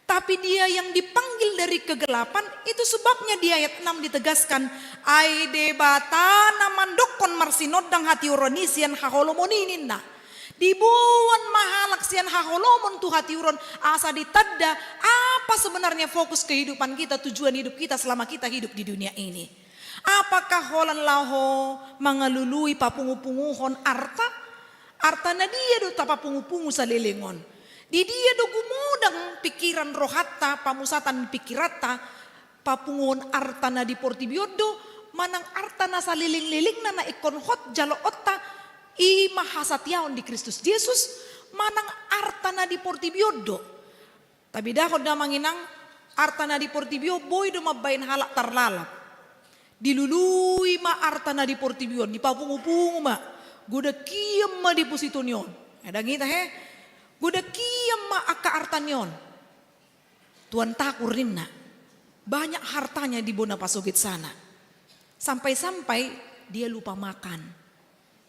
Tapi dia yang dipanggil dari kegelapan, itu sebabnya di ayat enam ditegaskan, ai Debata na mandokkon marsinondang hatiuron i sian haholomon i ninna. Diboan ma halak sian haholomon tu hatiuron asa ditanda apa sebenarnya fokus kehidupan kita, tujuan hidup kita selama kita hidup di dunia ini. Apakah holan laho mangalului papungu-punguhon arta? Arta na dia do tapapungu-pungu saleleng on? Di dia do gumodang pikiran rohanta, pamusatan pikiranta, Papunguon arta na di portibi on do, manang arta na salelenglelengna na ingkon hot jaloonta, i ma hasatiaon di Kristus Jesus, manang arta na di portibi on do. Tabedahon da amang inang, arta na di portibi on boi do mambahen halak tarlalap. Dilului ma arta na di portibi on, dipapungupungu ma, godang hian ma deposito ni on. Ndang i tahe, godang hian ma angka arta ni on. Tuan takur ninna, banyak hartanya di bona pasogit sana. Sampai-sampai dia lupa makan.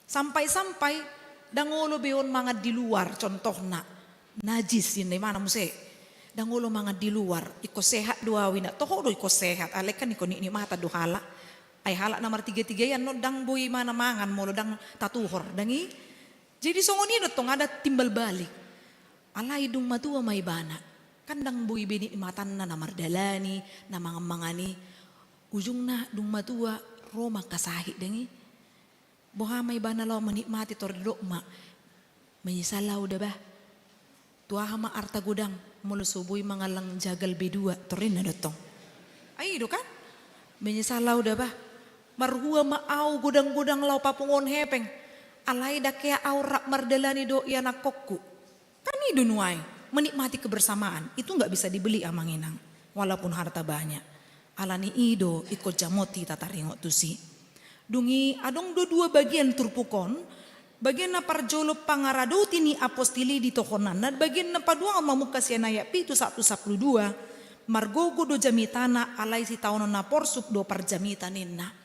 Sampai-sampai ndang olo be on mangan di luar, contohna. Najis ninna, imana muse. Ndang olo mangan di luar, ingkon sehat do au ninna. Toho do ingkon sehat, alai kan ingkon nikmatan do halak. Ai halak na martiga-tiga i annon ndang boi imana mangan molo ndang tatuhor, ndang i. Jadi songon i do tong, ada timbal balik. Alai dung matua ma ibana, kan ndang boi be nikmatanna na mardalani, na mangan-mangan i. Ujungna dung matua, ro ma angka sahit, ndang i. Boha ma ibana laho menikmati, tor didok ma, menyesal au da bah. Tu aha ma arta godang, molo so boi mangallang jagal B dua, tor ninna do tong. Ai i do kan? Menyesal au da bah. Marhua ma au godang-godang laho papunguon hepeng, alai ndang hea au rap mardalani dohot ianakhonhu. Kan i do nuaeng, menikmati kebersamaan itu nggak bisa dibeli amang inang, walaupun harta banyak. Alani i do ingkon jamot hita taringot tusi. Dung i adong do dua bagian turpuk on. Bagian na parjolo pangaradoti ni apostel i di tohonanna, bagian na paduahon mamungka sian ayat pitu sahat tu sampulu dua. Margogo do jamitana, alai sitaonon na porsuk do parjamita ninna.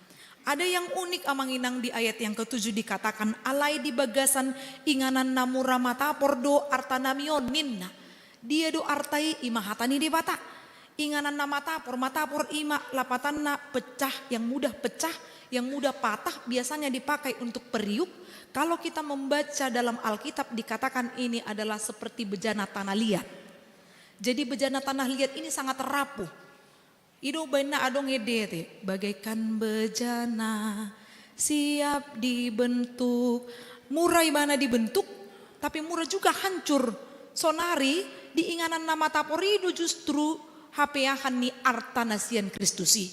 Ada yang unik amang inang di ayat yang ketujuh dikatakan, alai di bagasan inganan na mura matapor do artanami on ninna. Dia do arta i? I ma hata ni Debata. Inganan na matapor, matapor i ma lapatanna pecah, yang mudah pecah, yang mudah patah, biasanya dipakai untuk periuk. Kalau kita membaca dalam Alkitab dikatakan ini adalah seperti bejana tanah liat. Jadi bejana tanah liat ini sangat rapuh. I do umbahen na adong ende ate, bagaikan bejana siap dibentuk. Mura ibana dibentuk, tapi mura juga hancur. Sonari di inganan na matapor i do justru hapeahan ni arta na sian Kristus i.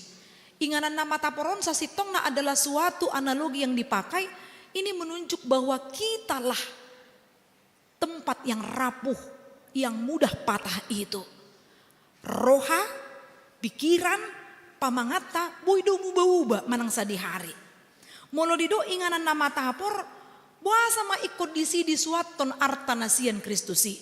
Inganan na matapor on sasintongna adalah suatu analogi yang dipakai, ini menunjuk bahwa kitalah tempat yang rapuh, yang mudah patah itu. Roha, pikiran, pamanganta, boi do muba-uba manang sadihari. Molo didok inganan na matapor, boasa ma ingkon disi disuathon arta na sian Kristus i?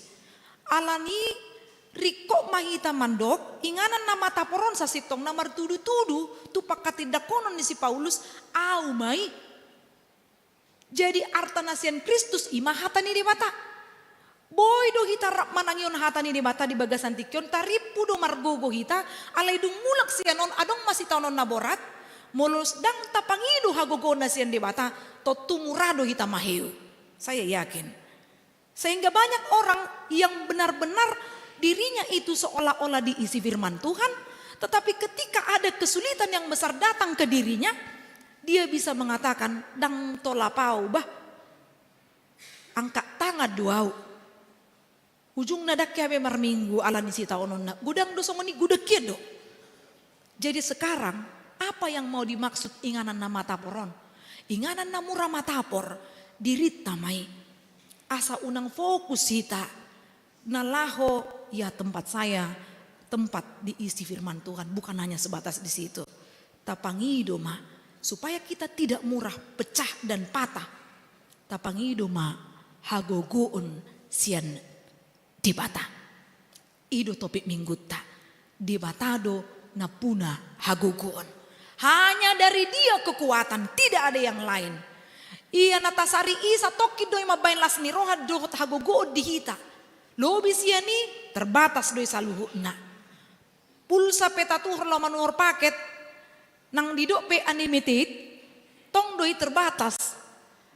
Alani ringkot ma hita mandok, inganan na matapor on sasintongna martudu-tudu tu pangkatindanghonon ni si Paulus, au ma i. Jadi arta na sian Kristus i ma hata ni Debata. Boi do hita rap manangihon hata ni Debata di bagasan tingki on, tarimpu do margogo hita, alai dung mulak sian on adong ma sitaonon na borat. Molo ndang tapangido hagogoon na sian Debata, tontu mura do hita maheu. Saya yakin. Sehingga banyak orang yang benar-benar dirinya itu seolah-olah diisi firman Tuhan, tetapi ketika ada kesulitan yang besar datang ke dirinya, dia bisa mengatakan, "Ndang tolap au bah, angkat tangan do au." Ujungna ndang hea be marminggu alani sitaononna, godang do songon i, godang hian do. Jadi sekarang, apa yang mau dimaksud inganan na matapor on? Inganan na mura matapor, dirinta ma i. Asa unang fokus hita na laho, ya, tempat saya, tempat diisi firman Tuhan, bukan hanya sebatas di situ. Tapangido ma, supaya kita tidak murah pecah dan patah. Tapangido ma hagogoon sian Debata. I do topik minggunta. Debata do nampuna hagogoon. Hanya dari Dia kekuatan, tidak ada yang lain. Ia na tasari i satongkin do i mambahen las ni roha dohot hagogoon di hita. Lobi sian i, terbatas do i saluhutna. Pulsa pe tatuhor laho manuhor paket, nang didok pe unlimited, tong do i terbatas.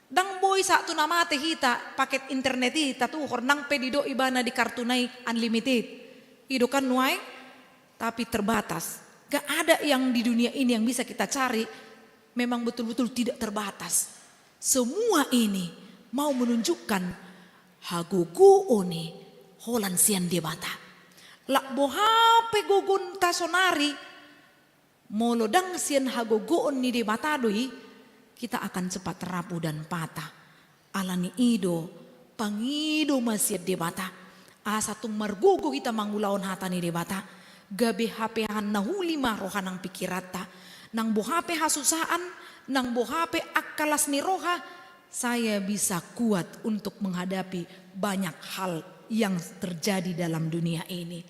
Ndang boi sahat tu na mate hita paket internet i tatuhor, nang pe didok ibana di kartuna i unlimited. I do kan nuaeng, tapi terbatas. Gak ada yang di dunia ini yang bisa kita cari memang betul-betul tidak terbatas. Semua ini mau menunjukkan hagogoon i holan sian Debata. Lak boha pe gogonta sonari, Molo ndang sian hagogoon ni Debata do i, kita akan cepat rapuh dan patah. Alani i do, pangido ma sian Debata. Asa tung margogo hita mangulahon hata ni Debata. Gabe hapeahan na uli ma roha nang pikiranta. Nang boha pe hasusaan, nang boha pe angka las ni roha, saya bisa kuat untuk menghadapi banyak hal yang terjadi dalam dunia ini.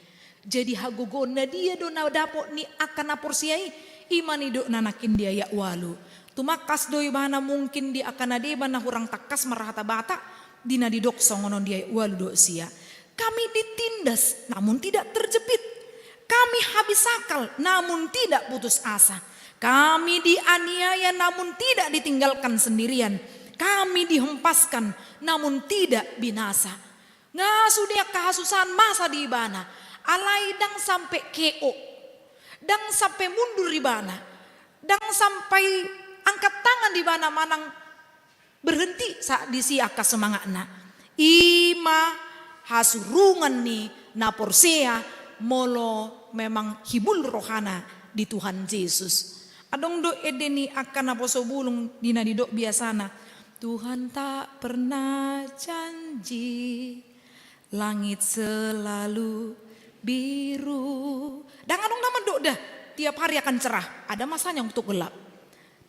Jadi hagogoon na dia do na dapot ni angka na porsea i, i ma nidokna nangkin di ayat ualu. Tumangkas do ibana mungkin di angka na deba na hurang tangkas marhata Batak, di na didok songon on di ayat ualu dohot sia. Kami ditindas, namun tidak terjepit. Kami habis akal, namun tidak putus asa. Kami dianiaya, namun tidak ditinggalkan sendirian. Kami dihempaskan, namun tidak binasa. Nga sude angka hasusaan masa di ibana, alai ndang sampe K O, ndang sampe mundur ibana, ndang sampai angkat tangan ibana manang berhenti saat disi angka semangatna. I ma hasurungan ni na porsea molo memang hibul rohana di Tuhan Jesus. Adong do ende ni angka naposo bulung di na didok biasana, Tuhan tak pernah janji langit selalu biru. Ndang adong na mandok da, tiap hari akan cerah. Ada masanya untuk gelap.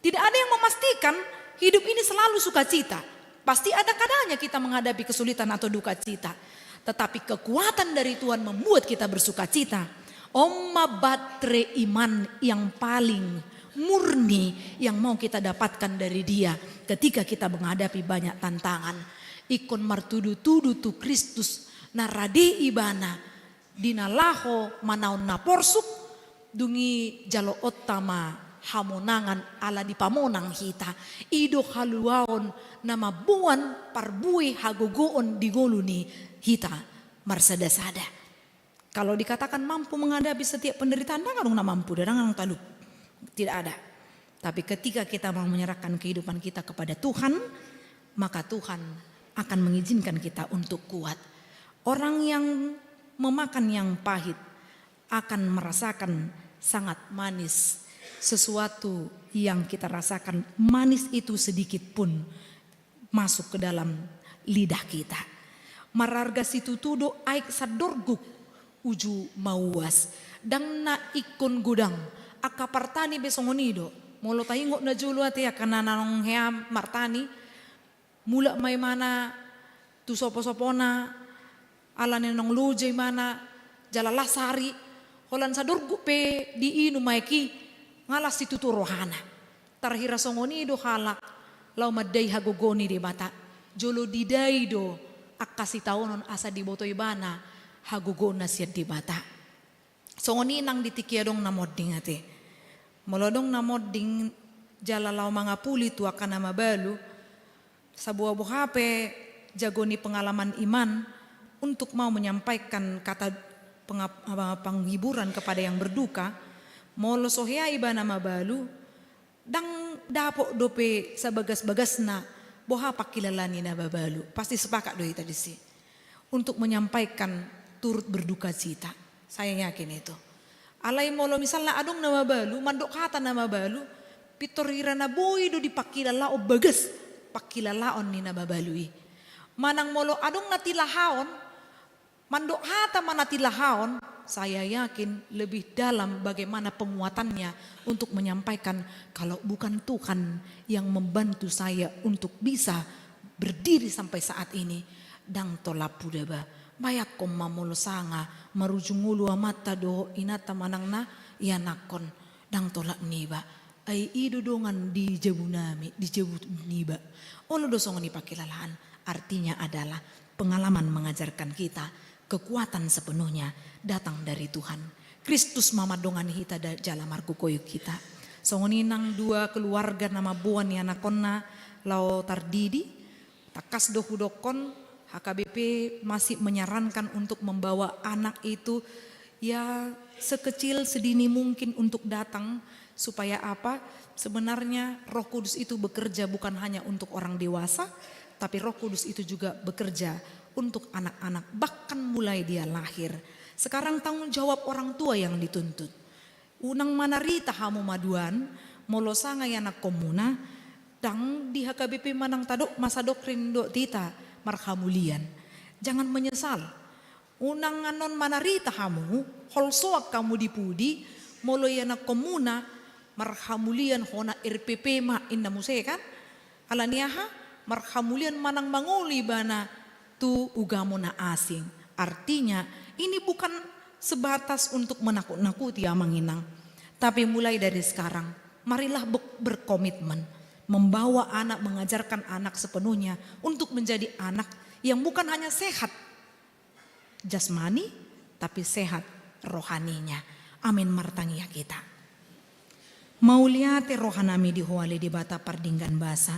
Tidak ada yang memastikan hidup ini selalu sukacita. Pasti ada kadanya kita menghadapi kesulitan atau duka cita. Tetapi kekuatan dari Tuhan membuat kita bersukacita. On ma batre iman yang paling murni yang mau kita dapatkan dari Dia ketika kita menghadapi banyak tantangan. Ingkon martudutudu tu Kristus na rade ibana di na laho manaon na porsuk, dung i jaloonta ma hamonangan ala dipamonang hita. I do haluaon na mamboan parbue hagogoon di ngolu ni hita marsadasada. Kalau dikatakan mampu menghadapi setiap penderitaan, ndang adong na mampu, ndang adong talup. Tidak ada. Tapi ketika kita mau menyerahkan kehidupan kita kepada Tuhan, maka Tuhan akan mengizinkan kita untuk kuat. Orang yang memakan yang pahit akan merasakan sangat manis. Sesuatu yang kita rasakan manis itu sedikit pun masuk ke dalam lidah kita. Mararga situtu do aek sandorguk uju mauas. Ndang na ingkon godang. Angka partani pe songon i do. Molo taingot na jolo ate angka na naung hea martani, mulak ma imana tu soposopona, ala ni naung loja imana, jala las ari, holan sandorguk pe diinum aek i, nga las situtu rohana. Tarhira songon i do halak laho mandai hagogoon ni Debata. Jolo didai do angka sitaonon asa diboto ibana hagogoon na sian Debata. Songon i nang di tingki adong na monding ate. Molo adong na monding jala laho mangapuli tu angka na mabalu, saboa boha pe jago ni pengalaman iman untuk mau menyampaikan kata pengap-, apa, penghiburan kepada yang berduka, molo so hea ibana mabalu, ndang dapot dope sabagas-bagasna boha pangkilala ni na mabalu. Pasti sepakat do hita disi untuk menyampaikan turut berduka cita. Saya yakin itu. Alai molo misalna adong na mabalu, mandok hata na mabalu, pintor hira na boi do dipangkilalaon bagas pangkilalaon ni na mabalu i. Manang molo adong na tilahaon, mandok hata ma na tilahaon, saya yakin lebih dalam bagaimana penguatannya untuk menyampaikan, kalau bukan Tuhan yang membantu saya untuk bisa berdiri sampai saat ini, ndang tolap huda ba. Bayangkon ma molo sanga marujung ngolu amanta dohot inanta manang na ianakhon, ndang tolap niba. Ai i do dongan di jabu nami, di jabu niba. Olo do songon i pangkilalaan, artinya adalah pengalaman mengajarkan kita kekuatan sepenuhnya datang dari Tuhan. Kristus ma mandongani hita da-, jala margogoyhon hita. Songon i nang dua keluarga na mamboan ianakhonna laho tardidi, tangkas do hudokkon, H K B P masih menyarankan untuk membawa anak itu, ya, sekecil, sedini mungkin untuk datang. Supaya apa? Sebenarnya Roh Kudus itu bekerja bukan hanya untuk orang dewasa, tapi Roh Kudus itu juga bekerja untuk anak-anak, bahkan mulai dia lahir. Sekarang tanggung jawab orang tua yang dituntut. Unang manarita hamu maduan, molo sanga ianakkonmuna, ndang di H K B P manang tadok masa doktrin dohot hita marhamulian. Jangan menyesal. Unang annon manarita hamu, holsoan hamu di pudi, molo ianakkonmuna marhamulian hona R P P ma inna muse kan? Alani aha? Marhamulian manang mangolu ibana tu ugamo na asing. Artinya, ini bukan sebatas untuk menakut-nakuti amang inang. Tapi mulai dari sekarang, marilah be-, berkomitmen membawa anak, mengajarkan anak sepenuhnya untuk menjadi anak yang bukan hanya sehat jasmani, tapi sehat rohaninya. Amin. Martangiang hita. Mauliate rohanami di Ho ale Debata pardenggan basa.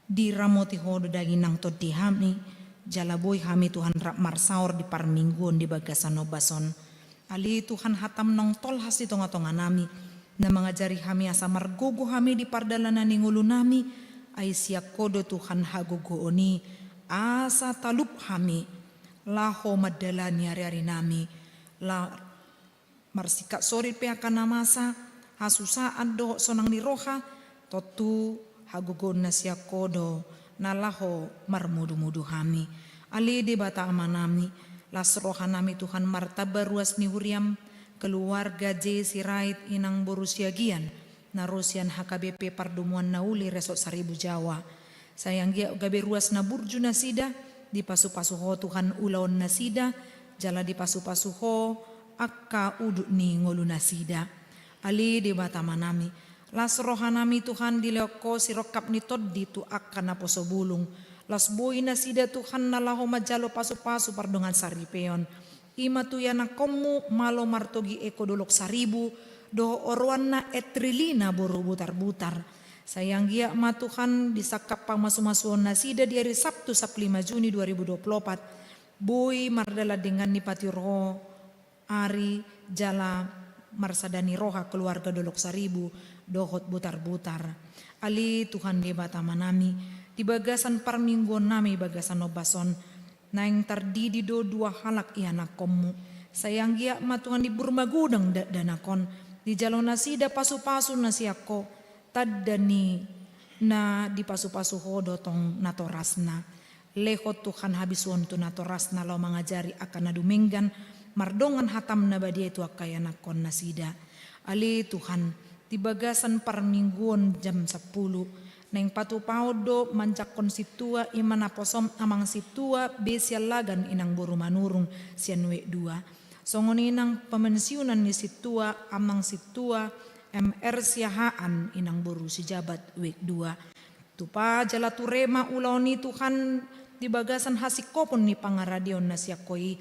Diramoti Ho do daging nang tondi hami, jala boi hami Tuhan rap marsaor di parmingguon di bagasan ombas on. Ale Tuhan, hatam naung tolhas di tonga-tonganami, na mangajari hami asa margogo hami di pardalanan ni ngolunami, ai sian Ho do Tuhan hagogoon i, asa talup hami, laho mandalani ari-arinami, la-, marsingkat sorit pe angka na masa, hasusaan dohot sonang ni roha, tontu hagogoon na sian Ho do na laho marmudu-mudu hami. Ale Debata Amanami, las rohanami Tuhan martamba ruas ni huriam, keluarga J Sirait inang boru Siagian, na ro sian H K B P Pardomuan Na Uli Resort Saribu Jawa. Sai anggiat gabe ruas na burju nasida, dipasu-pasu Ho Tuhan ulaon nasida, jala dipasu-pasu Ho angka udut ni ngolu nasida. Ale Debata Amanami, las rohanami Tuhan dilehon Ho sirongkap ni tondi tu angka naposo bulung. Las boi nasida Tuhan na laho manjalo pasu-pasu pardongan saripeon. I ma tu ianakkonmu Malo Martogi eko Dolok Saribu, dohot oroanna Etrilina boru Butar-butar. Sai anggiat ma Tuhan di sangkap pamasu-masuon nasida di ari Sabtu sampulu lima Juni dua ribu dua puluh opat, boi mardalan denggan ni patiur Ho ari jala marsada ni roha keluarga Dolok Saribu dohot Butar-butar. Ale Tuhan Debata Amanami, di bagasan parmingguonnami bagasan ombas on, naeng tardidi do dua halak ianakkonmu. Sai anggiat ma Tuhan di bur magodang dakdanak on, dijalo nasida pasu-pasu na sian Ho, tanda ni na dipasu-pasu Ho do tong natorasna. Lehon Tuhan habisuhon tu natorasna laho mangajari angka na dumenggan, mardongan hatam na badia i tu angka ianakkon nasida. Ale Tuhan, di bagasan parmingguon jam sampulu, naeng patupaon do manjangkon sintua i ma naposom amang sintua B Siallagan inang boru Manurung sian wik dua. Songon i nang pemensiunan ni sintua amang sintua M R Siahaan inang boru Sijabat wik dua. Tupa jala ture ma ulaon i Tuhan di bagasan hasingkopon ni pangaradeon na sian Ho i.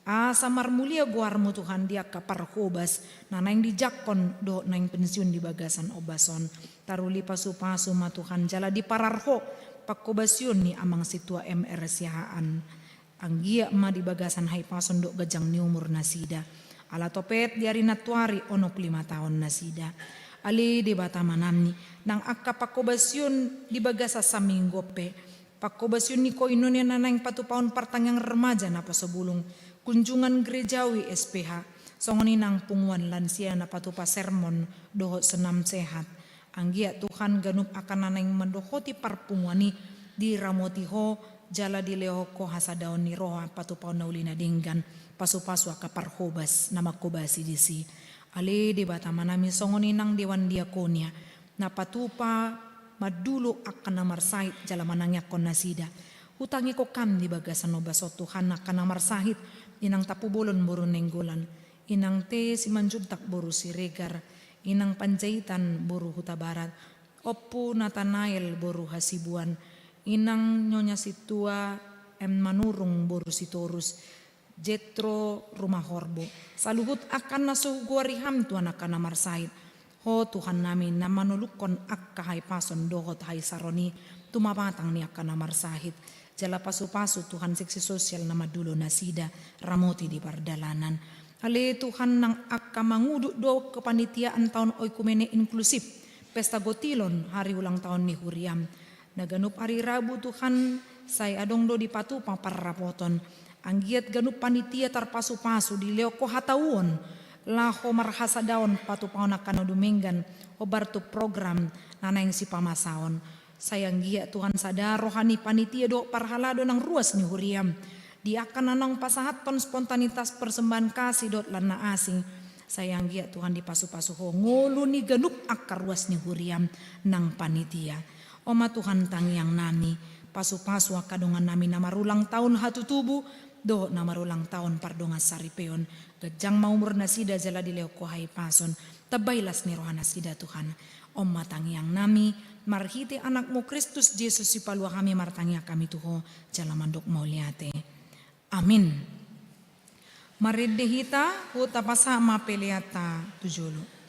Asa marmulia goarmu Tuhan di angka parhobas na naeng dijangkon dohot naeng pensiun di bagasan ombas on. Taruli pasu-pasu ma Tuhan jala diparar Ho panghobasion ni amang sintua M R Siahaan. Anggiat ma di bagasan hahipason dohot ganjang ni umur nasida. Ala topet di ari nantuari onom pulu lima taon nasida. Ale Debata Amanami, nang angka panghobasion di bagasan saminggu on pe, panghobasion ni koinonia na naeng patupaon partangiangan remaja naposo bulung, kunjungan gerejawi S P H, songon i nang punguan lansia na patupa sermon dohot senam sehat. Anggiat Tuhan ganup angka na naeng mandohoti parpunguan i diramoti Ho jala dilehon Ho hasadaon ni roha patupaon na uli na denggan, pasu-pasu angka parhobas na manghobasi disi. Ale Debata Amanami, songon i nang dewan diakonia na patupa mandulu angka na marsahit jala manangiangkon nasida. Hutangihon Ho di bagasan ombas on Tuhan angka na marsahit, inang Tampubolon boru Nainggolan, inang T Simanjuntak boru Siregar, inang Panjaitan boru Hutabarat, ompu Natanael boru Hasibuan, inang Nyonya Sintua M Manurung boru Sitorus, Jetro Rumahorbo. Saluhut angka na so hugoari hami Tuhan angka na marsahit. Ho Tuhannami na manolukhon angka hahipason dohot hahisaron i tu mamatang ni angka na marsahit. Jala pasu-pasu Tuhan seksi sosial na mandulu nasida, ramoti di pardalanan. Ale Tuhan, nang angka mangudut do kepanitiaan taon oikumene inklusif, pesta gotilon hari ulang taon ni huriam. Na ganup ari Rabu Tuhan, sai adong do dipatupa parrapoton. Anggiat ganup panitia tarpasu-pasu dilehon Ho hatauon, laho marhasadaon patupaon angka na dumenggan, hombar tu program na naeng sipamasaon. Sai anggiat Tuhan sada roha ni panitia dohot parhalado nang ruas ni huriam, di angka na naeng pasahathon spontanitas persembahan kasih dohot lan na asing. Sai anggiat Tuhan dipasupasu Ho ngolu ni ganup angka ruas ni huriam nang panitia. O ma Tuhan tangiang nami, pasupasu angka dongan nami na marulang taon hatutubu dohot na marulang taon pardongan saripeon. Ganjang ma umur nasida jala dilehon Ho hahipason. Tambai las ni roha nasida Tuhan. O ma tangiang nami, marhite Anak-Mu Kristus Jesus sipalua hami martangiang hami tu Ho, jala mandok mauliate. Amin. Marende hita, huhut tapasahat ma peleanta tu jolo.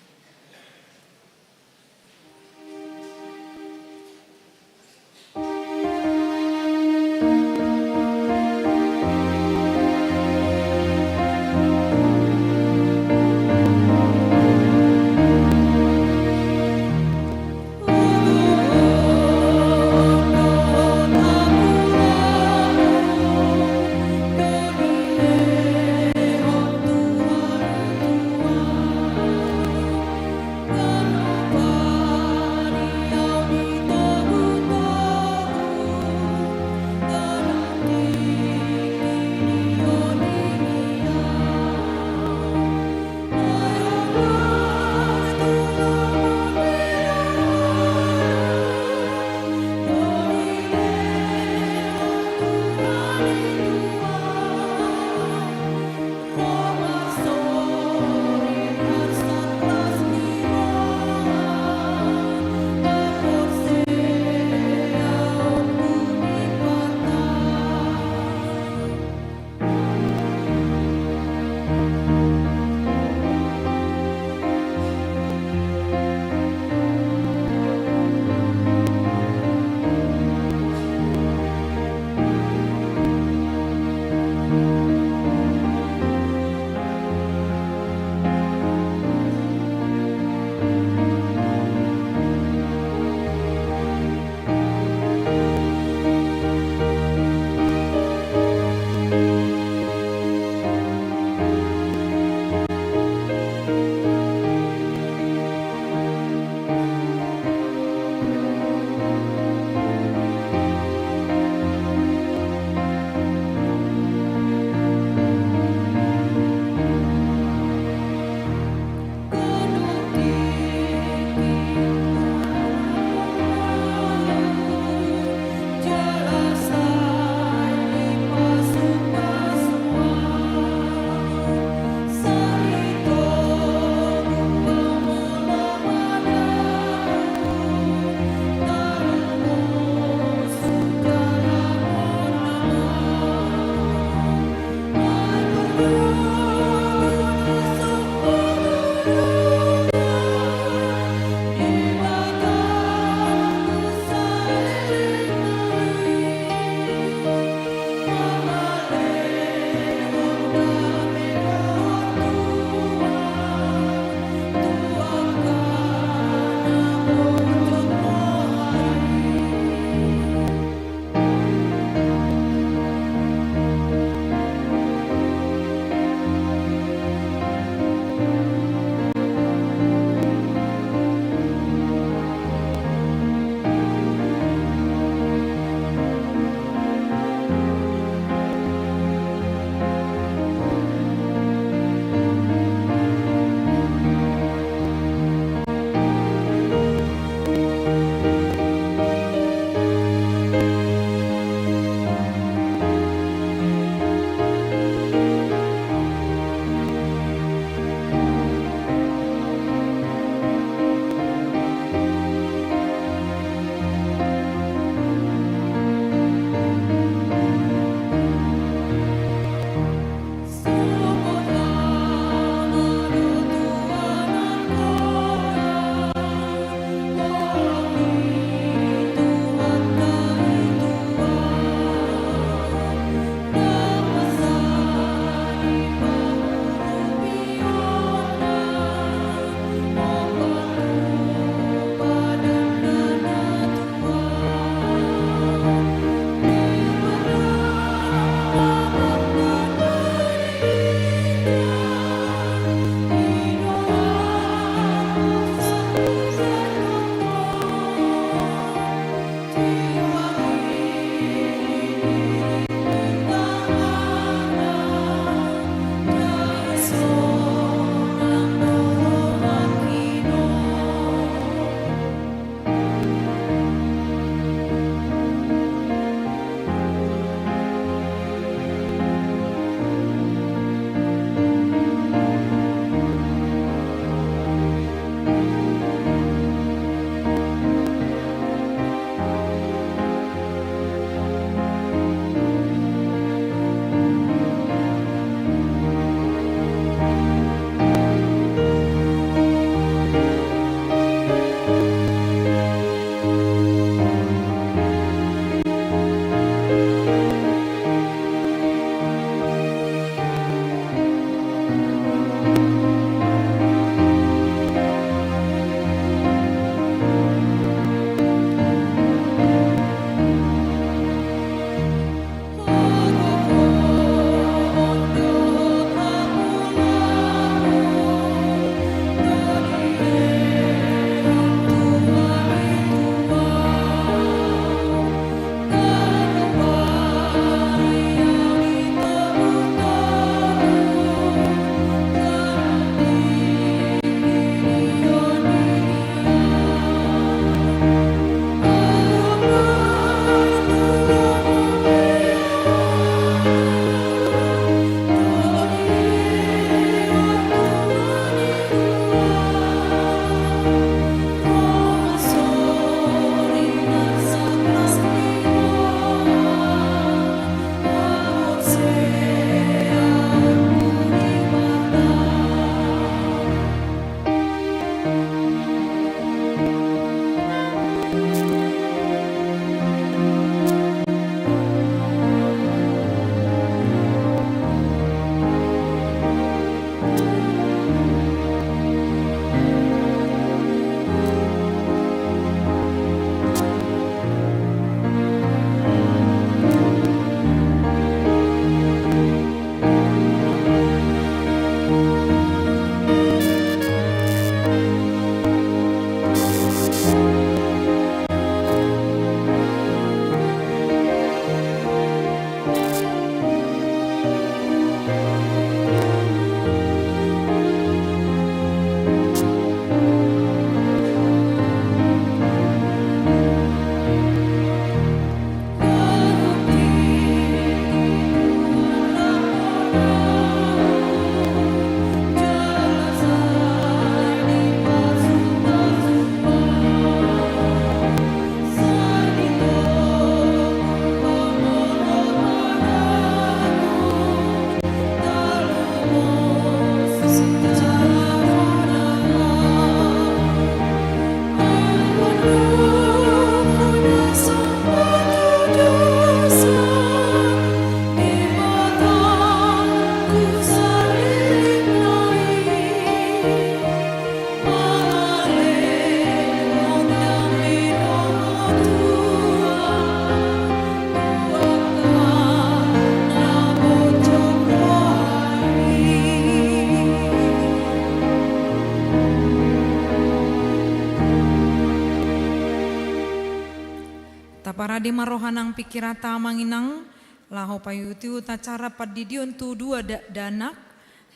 Parade ma roha nang pingkiranta amang inang, laho paihut-ihut acara pandidion tu dua dakdanak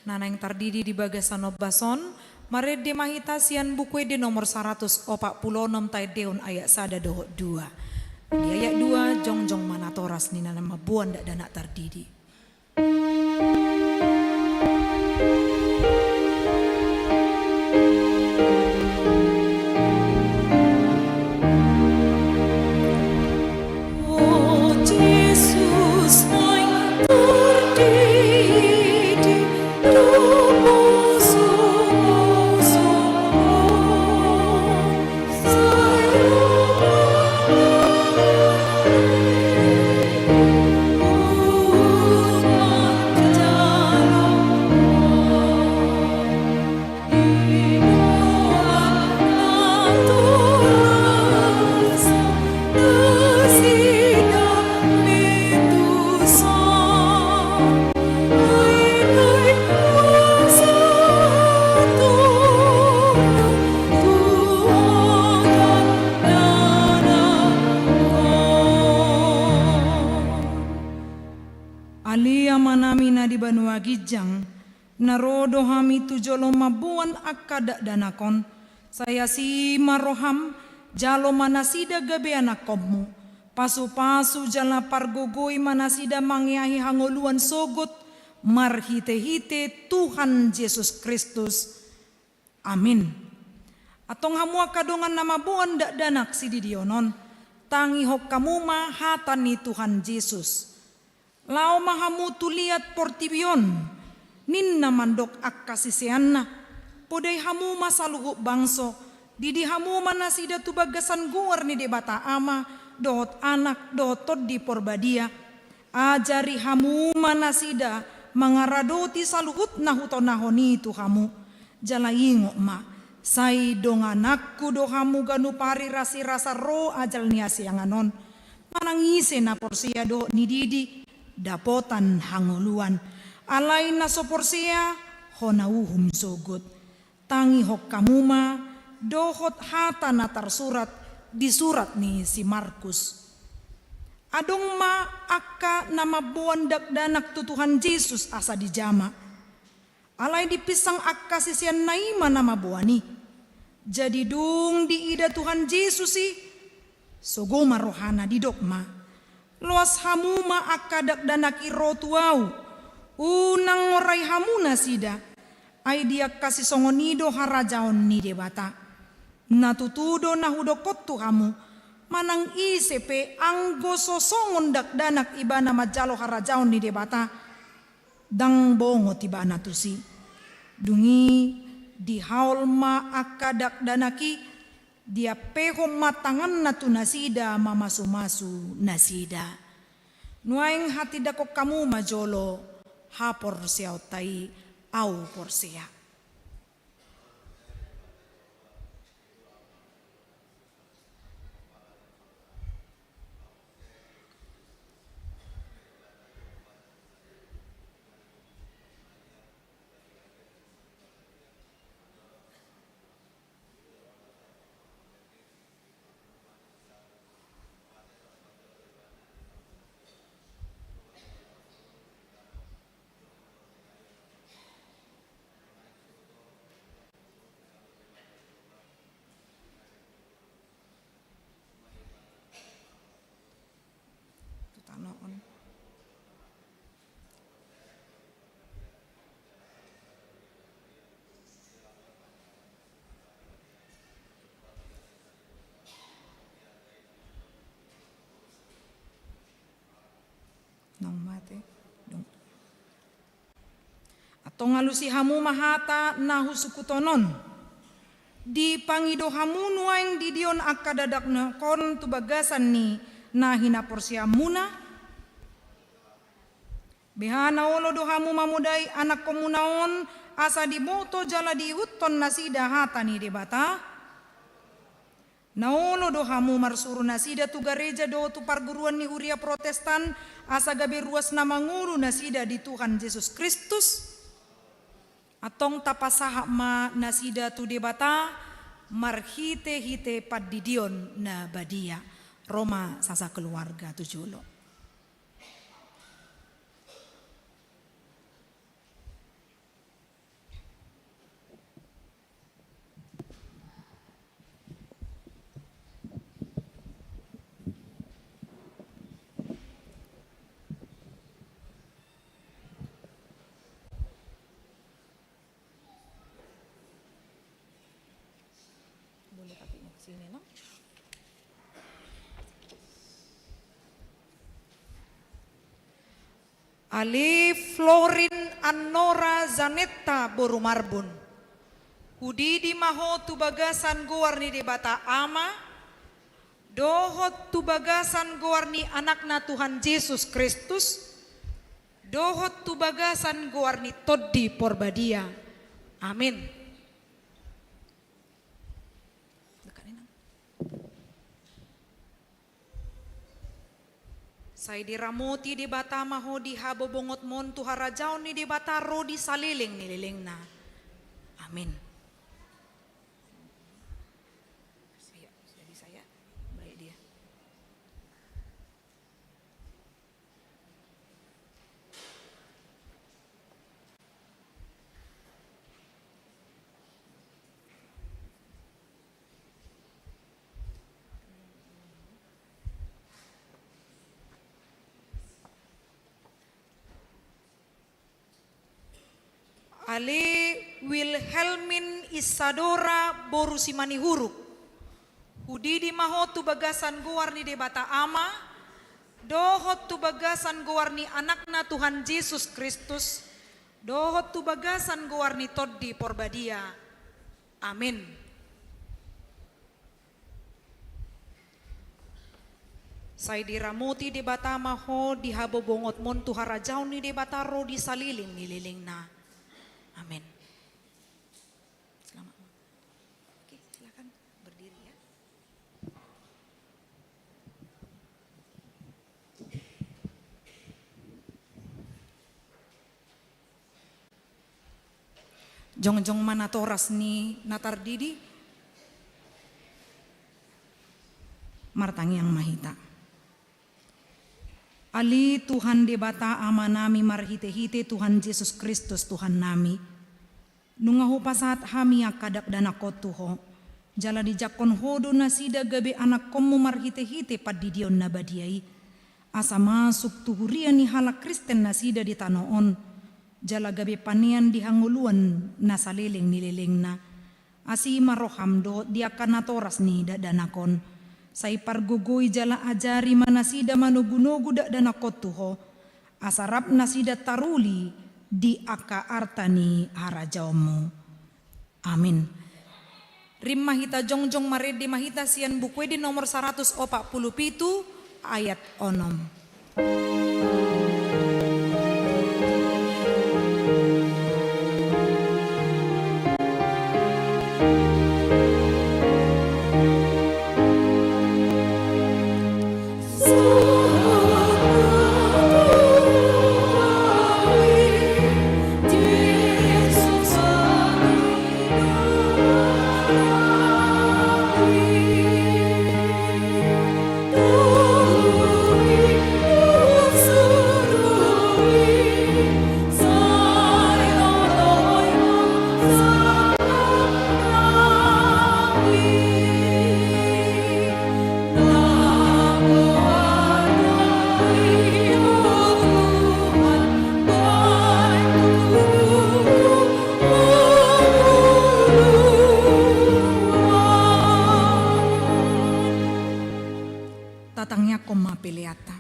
na naeng tardidi di bagasan ombas on. Marende ma hita sian Buku Ende nomor saratus opat pulu onom, taendehon ayat sada dohot dua. Di ayat dua, jongjong ma natoras ni na mamboan dakdanak tardidi. Ale Amanami na di banua ginjang, na ro do hami tu jolo mamboan angka dakdanak on, sai asi ma roham, jalo ma nasida gabe anakkonmu, pasu-pasu jala pargogoi ma nasida mangeahi hangoluan sogot, marhite-hite Tuhan Jesus Kristus. Amin. Antong hamu angka dongan na mamboan dakdanak sididion on, tangihon hamu ma hata ni Tuhan Jesus. Laho ma hamu tu liat portibi on, ninna mandok angka siseanna, podai hamu ma saluhut bangso, didi hamu ma nasida tu bagasan goar ni Debata Ama, dohot Anak, dohot Tondi Porbadia. Ajari hamu ma nasida mangaradoti saluhut na hutonahon i tu hamu. Jala ingot ma, sai dongananku do hamu ganup ari rasirasa ro ajal ni hasiangan on. Manang ise na porsea dohot nididi, dapotan hangoluan. Alai na so porsea, hona uhum sogot. Tangihon hamu ma dohot hata na tarsurat di surat ni si Markus. Adong ma angka na mamboan dakdanak tu Tuhan Jesus asa dijama. Alai dipinsang angka siseanna i ma na mamboan i. Jadi dung diida Tuhan Jesus i, sogo ma rohana, didok ma: Loas hamu ma angka dakdanak i ro tu Ahu, unang ngorai hamu nasida, ai di angka sisongon i do harajaon ni Debata. Na tutu do na hudokkon tu hamu, manang ise pe anggo so songon dakdanak ibana manjalo harajaon ni Debata, ndang bongot ibana tusi. Dung i dihaol ma angka dakdanak i, diampehon ma tanganna tu nasida mamasu-masu nasida. Nuaeng hatindangkon hamu ma jolo haporseaonta i: Ahu porsea. Tu tano on. Naung mate. Dung. Antong alusi hamu ma hata na husungkuthon on. Dipangido hamu nuaeng didion angka dakdanak on tu bagasan ni na hinaporseaonmuna? Beha na olo do hamu mamodai anakkonmuna on, asa diboto jala diihuthon nasida hata ni Debata? Na olo do hamu marsuru nasida tu gareja dohot tu parguruan ni huria Protestan, asa gabe ruas na mangolu nasida di Tuhan Jesus Kristus? Antong tapasahat ma nasida tu Debata marhite-hite pandidion na badia. Ro ma sasakeluarga tu jolo. Boleh tapi mau ke sini, no? Ale Florin Annora Zanetta boru Marbun. Hudidi ma ho tu bagasan goar ni Debata Ama, dohot tu bagasan goar ni Anakna Tuhan Jesus Kristus, dohot tu bagasan goar ni Tondi Porbadia. Amin. Sai diramoti Debata ma ho di habobongotmon tu harajaon ni Debata ro di saleleng ni lelengna. Amin. Saya, jadi saya, baik dia. Ale Wilhelmin Isadora boru Simanihuruk. Hudidi ma ho tu bagasan goar ni Debata Ama, dohot tu bagasan goar ni Anakna Tuhan Jesus Kristus, dohot tu bagasan goar ni Tondi Porbadia. Amin. Sai diramoti Debata ma ho di habobongotmon tu harajaon ni Debata ro di saleleng ni lelengna. Amin. Selamat. Oke, silakan berdiri ya. Jongjong ma natoras ni na tardidi. Martangiang ma hita. Ale Tuhan Debata Amanami marhitehite Tuhan Jesus Kristus Tuhannami. Nunga hupasahat hami angka dakdanak on tu Ho, jala dijangkon Ho do nasida gabe anakkonmu marhitehite pandidion na badia i, asa masuk tu huria ni halak Kristen nasida di tano on, jala gabe panean di hangoluan na saleleng ni lelengna. Asi ma roham dohot di angka natoras ni dakdanak on. Sai pargogoi jala ajari ma nasida manogunogu dakdanak on tu Ho, asa rap nasida taruli di angka arta ni harajaonmu. Amin. Rim ma hita jongjong, marende ma hita sian Buku Ende nomor saratus opat pulu pitu, ayat onom. Tatangiangkon ma peleanta.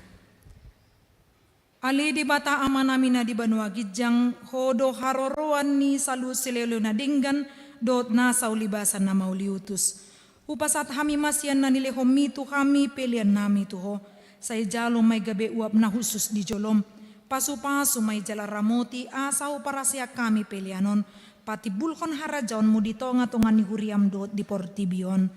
Ale Debata Amanami na di banua ginjang, Ho do haroroan ni saluhut sileoleo na denggan dohot nasa ulibasan na mauliutus. Hupasahat hami ma sian na nilehonmi tu hami peleannami tu Ho, sai jalo ma i gabe uap na hushus di jolom. Pasupasu ma i jala ramoti asa huparaseang hami pelean on patimbulhon harajaonmu di tongatonga ni huriam dohot di portibi on.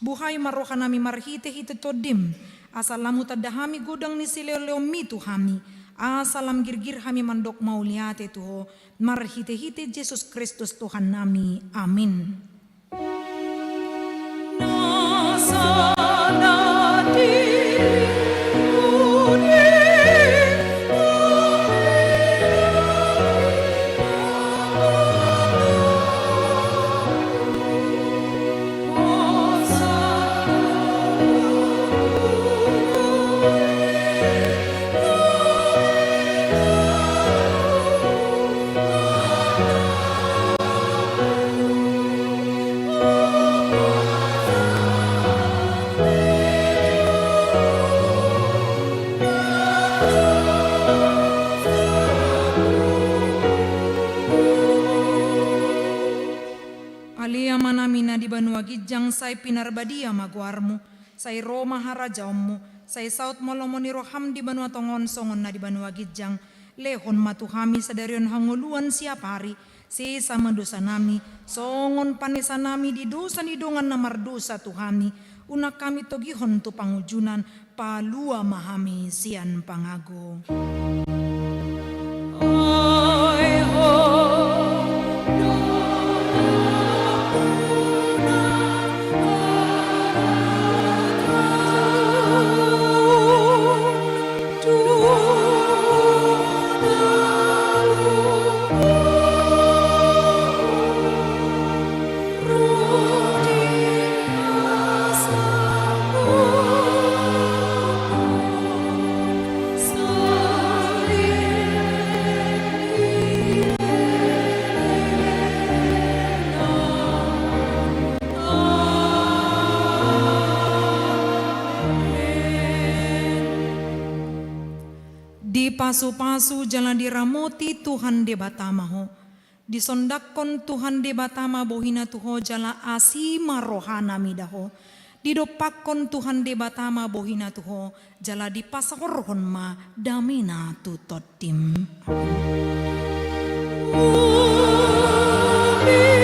Buhai ma rohanami marhitehite Tondim, asa lam hutanda hami godang ni sileoleonmi tu hami, asa lam girgir hami mandok mauliate tu Ho, marhitehite Jesus Kristus Tuhannami. Amin. Na sada di na di banua ginjang, sai pinarbadia ma goarmu, sai ro ma harajaonmu, sai saut ma lomo ni roham di banua tonga on songon na di banua ginjang. Lehon ma tu hami sadari on hangoluan siapari, sesa ma dosanami, songon panesanami di dosa ni dongan na mardosa tu hami, unang hami togihon tu pangunjunan, palua ma hami sian pangago. Dipasupasu jala diramoti Tuhan Debata ma ho. Disondanghon Tuhan Debata ma bohina tu ho jala asi ma rohana mida ho. Didompakhon Tuhan Debata ma bohina tu ho jala dipasaorhon ma damena tu tondim. Amen.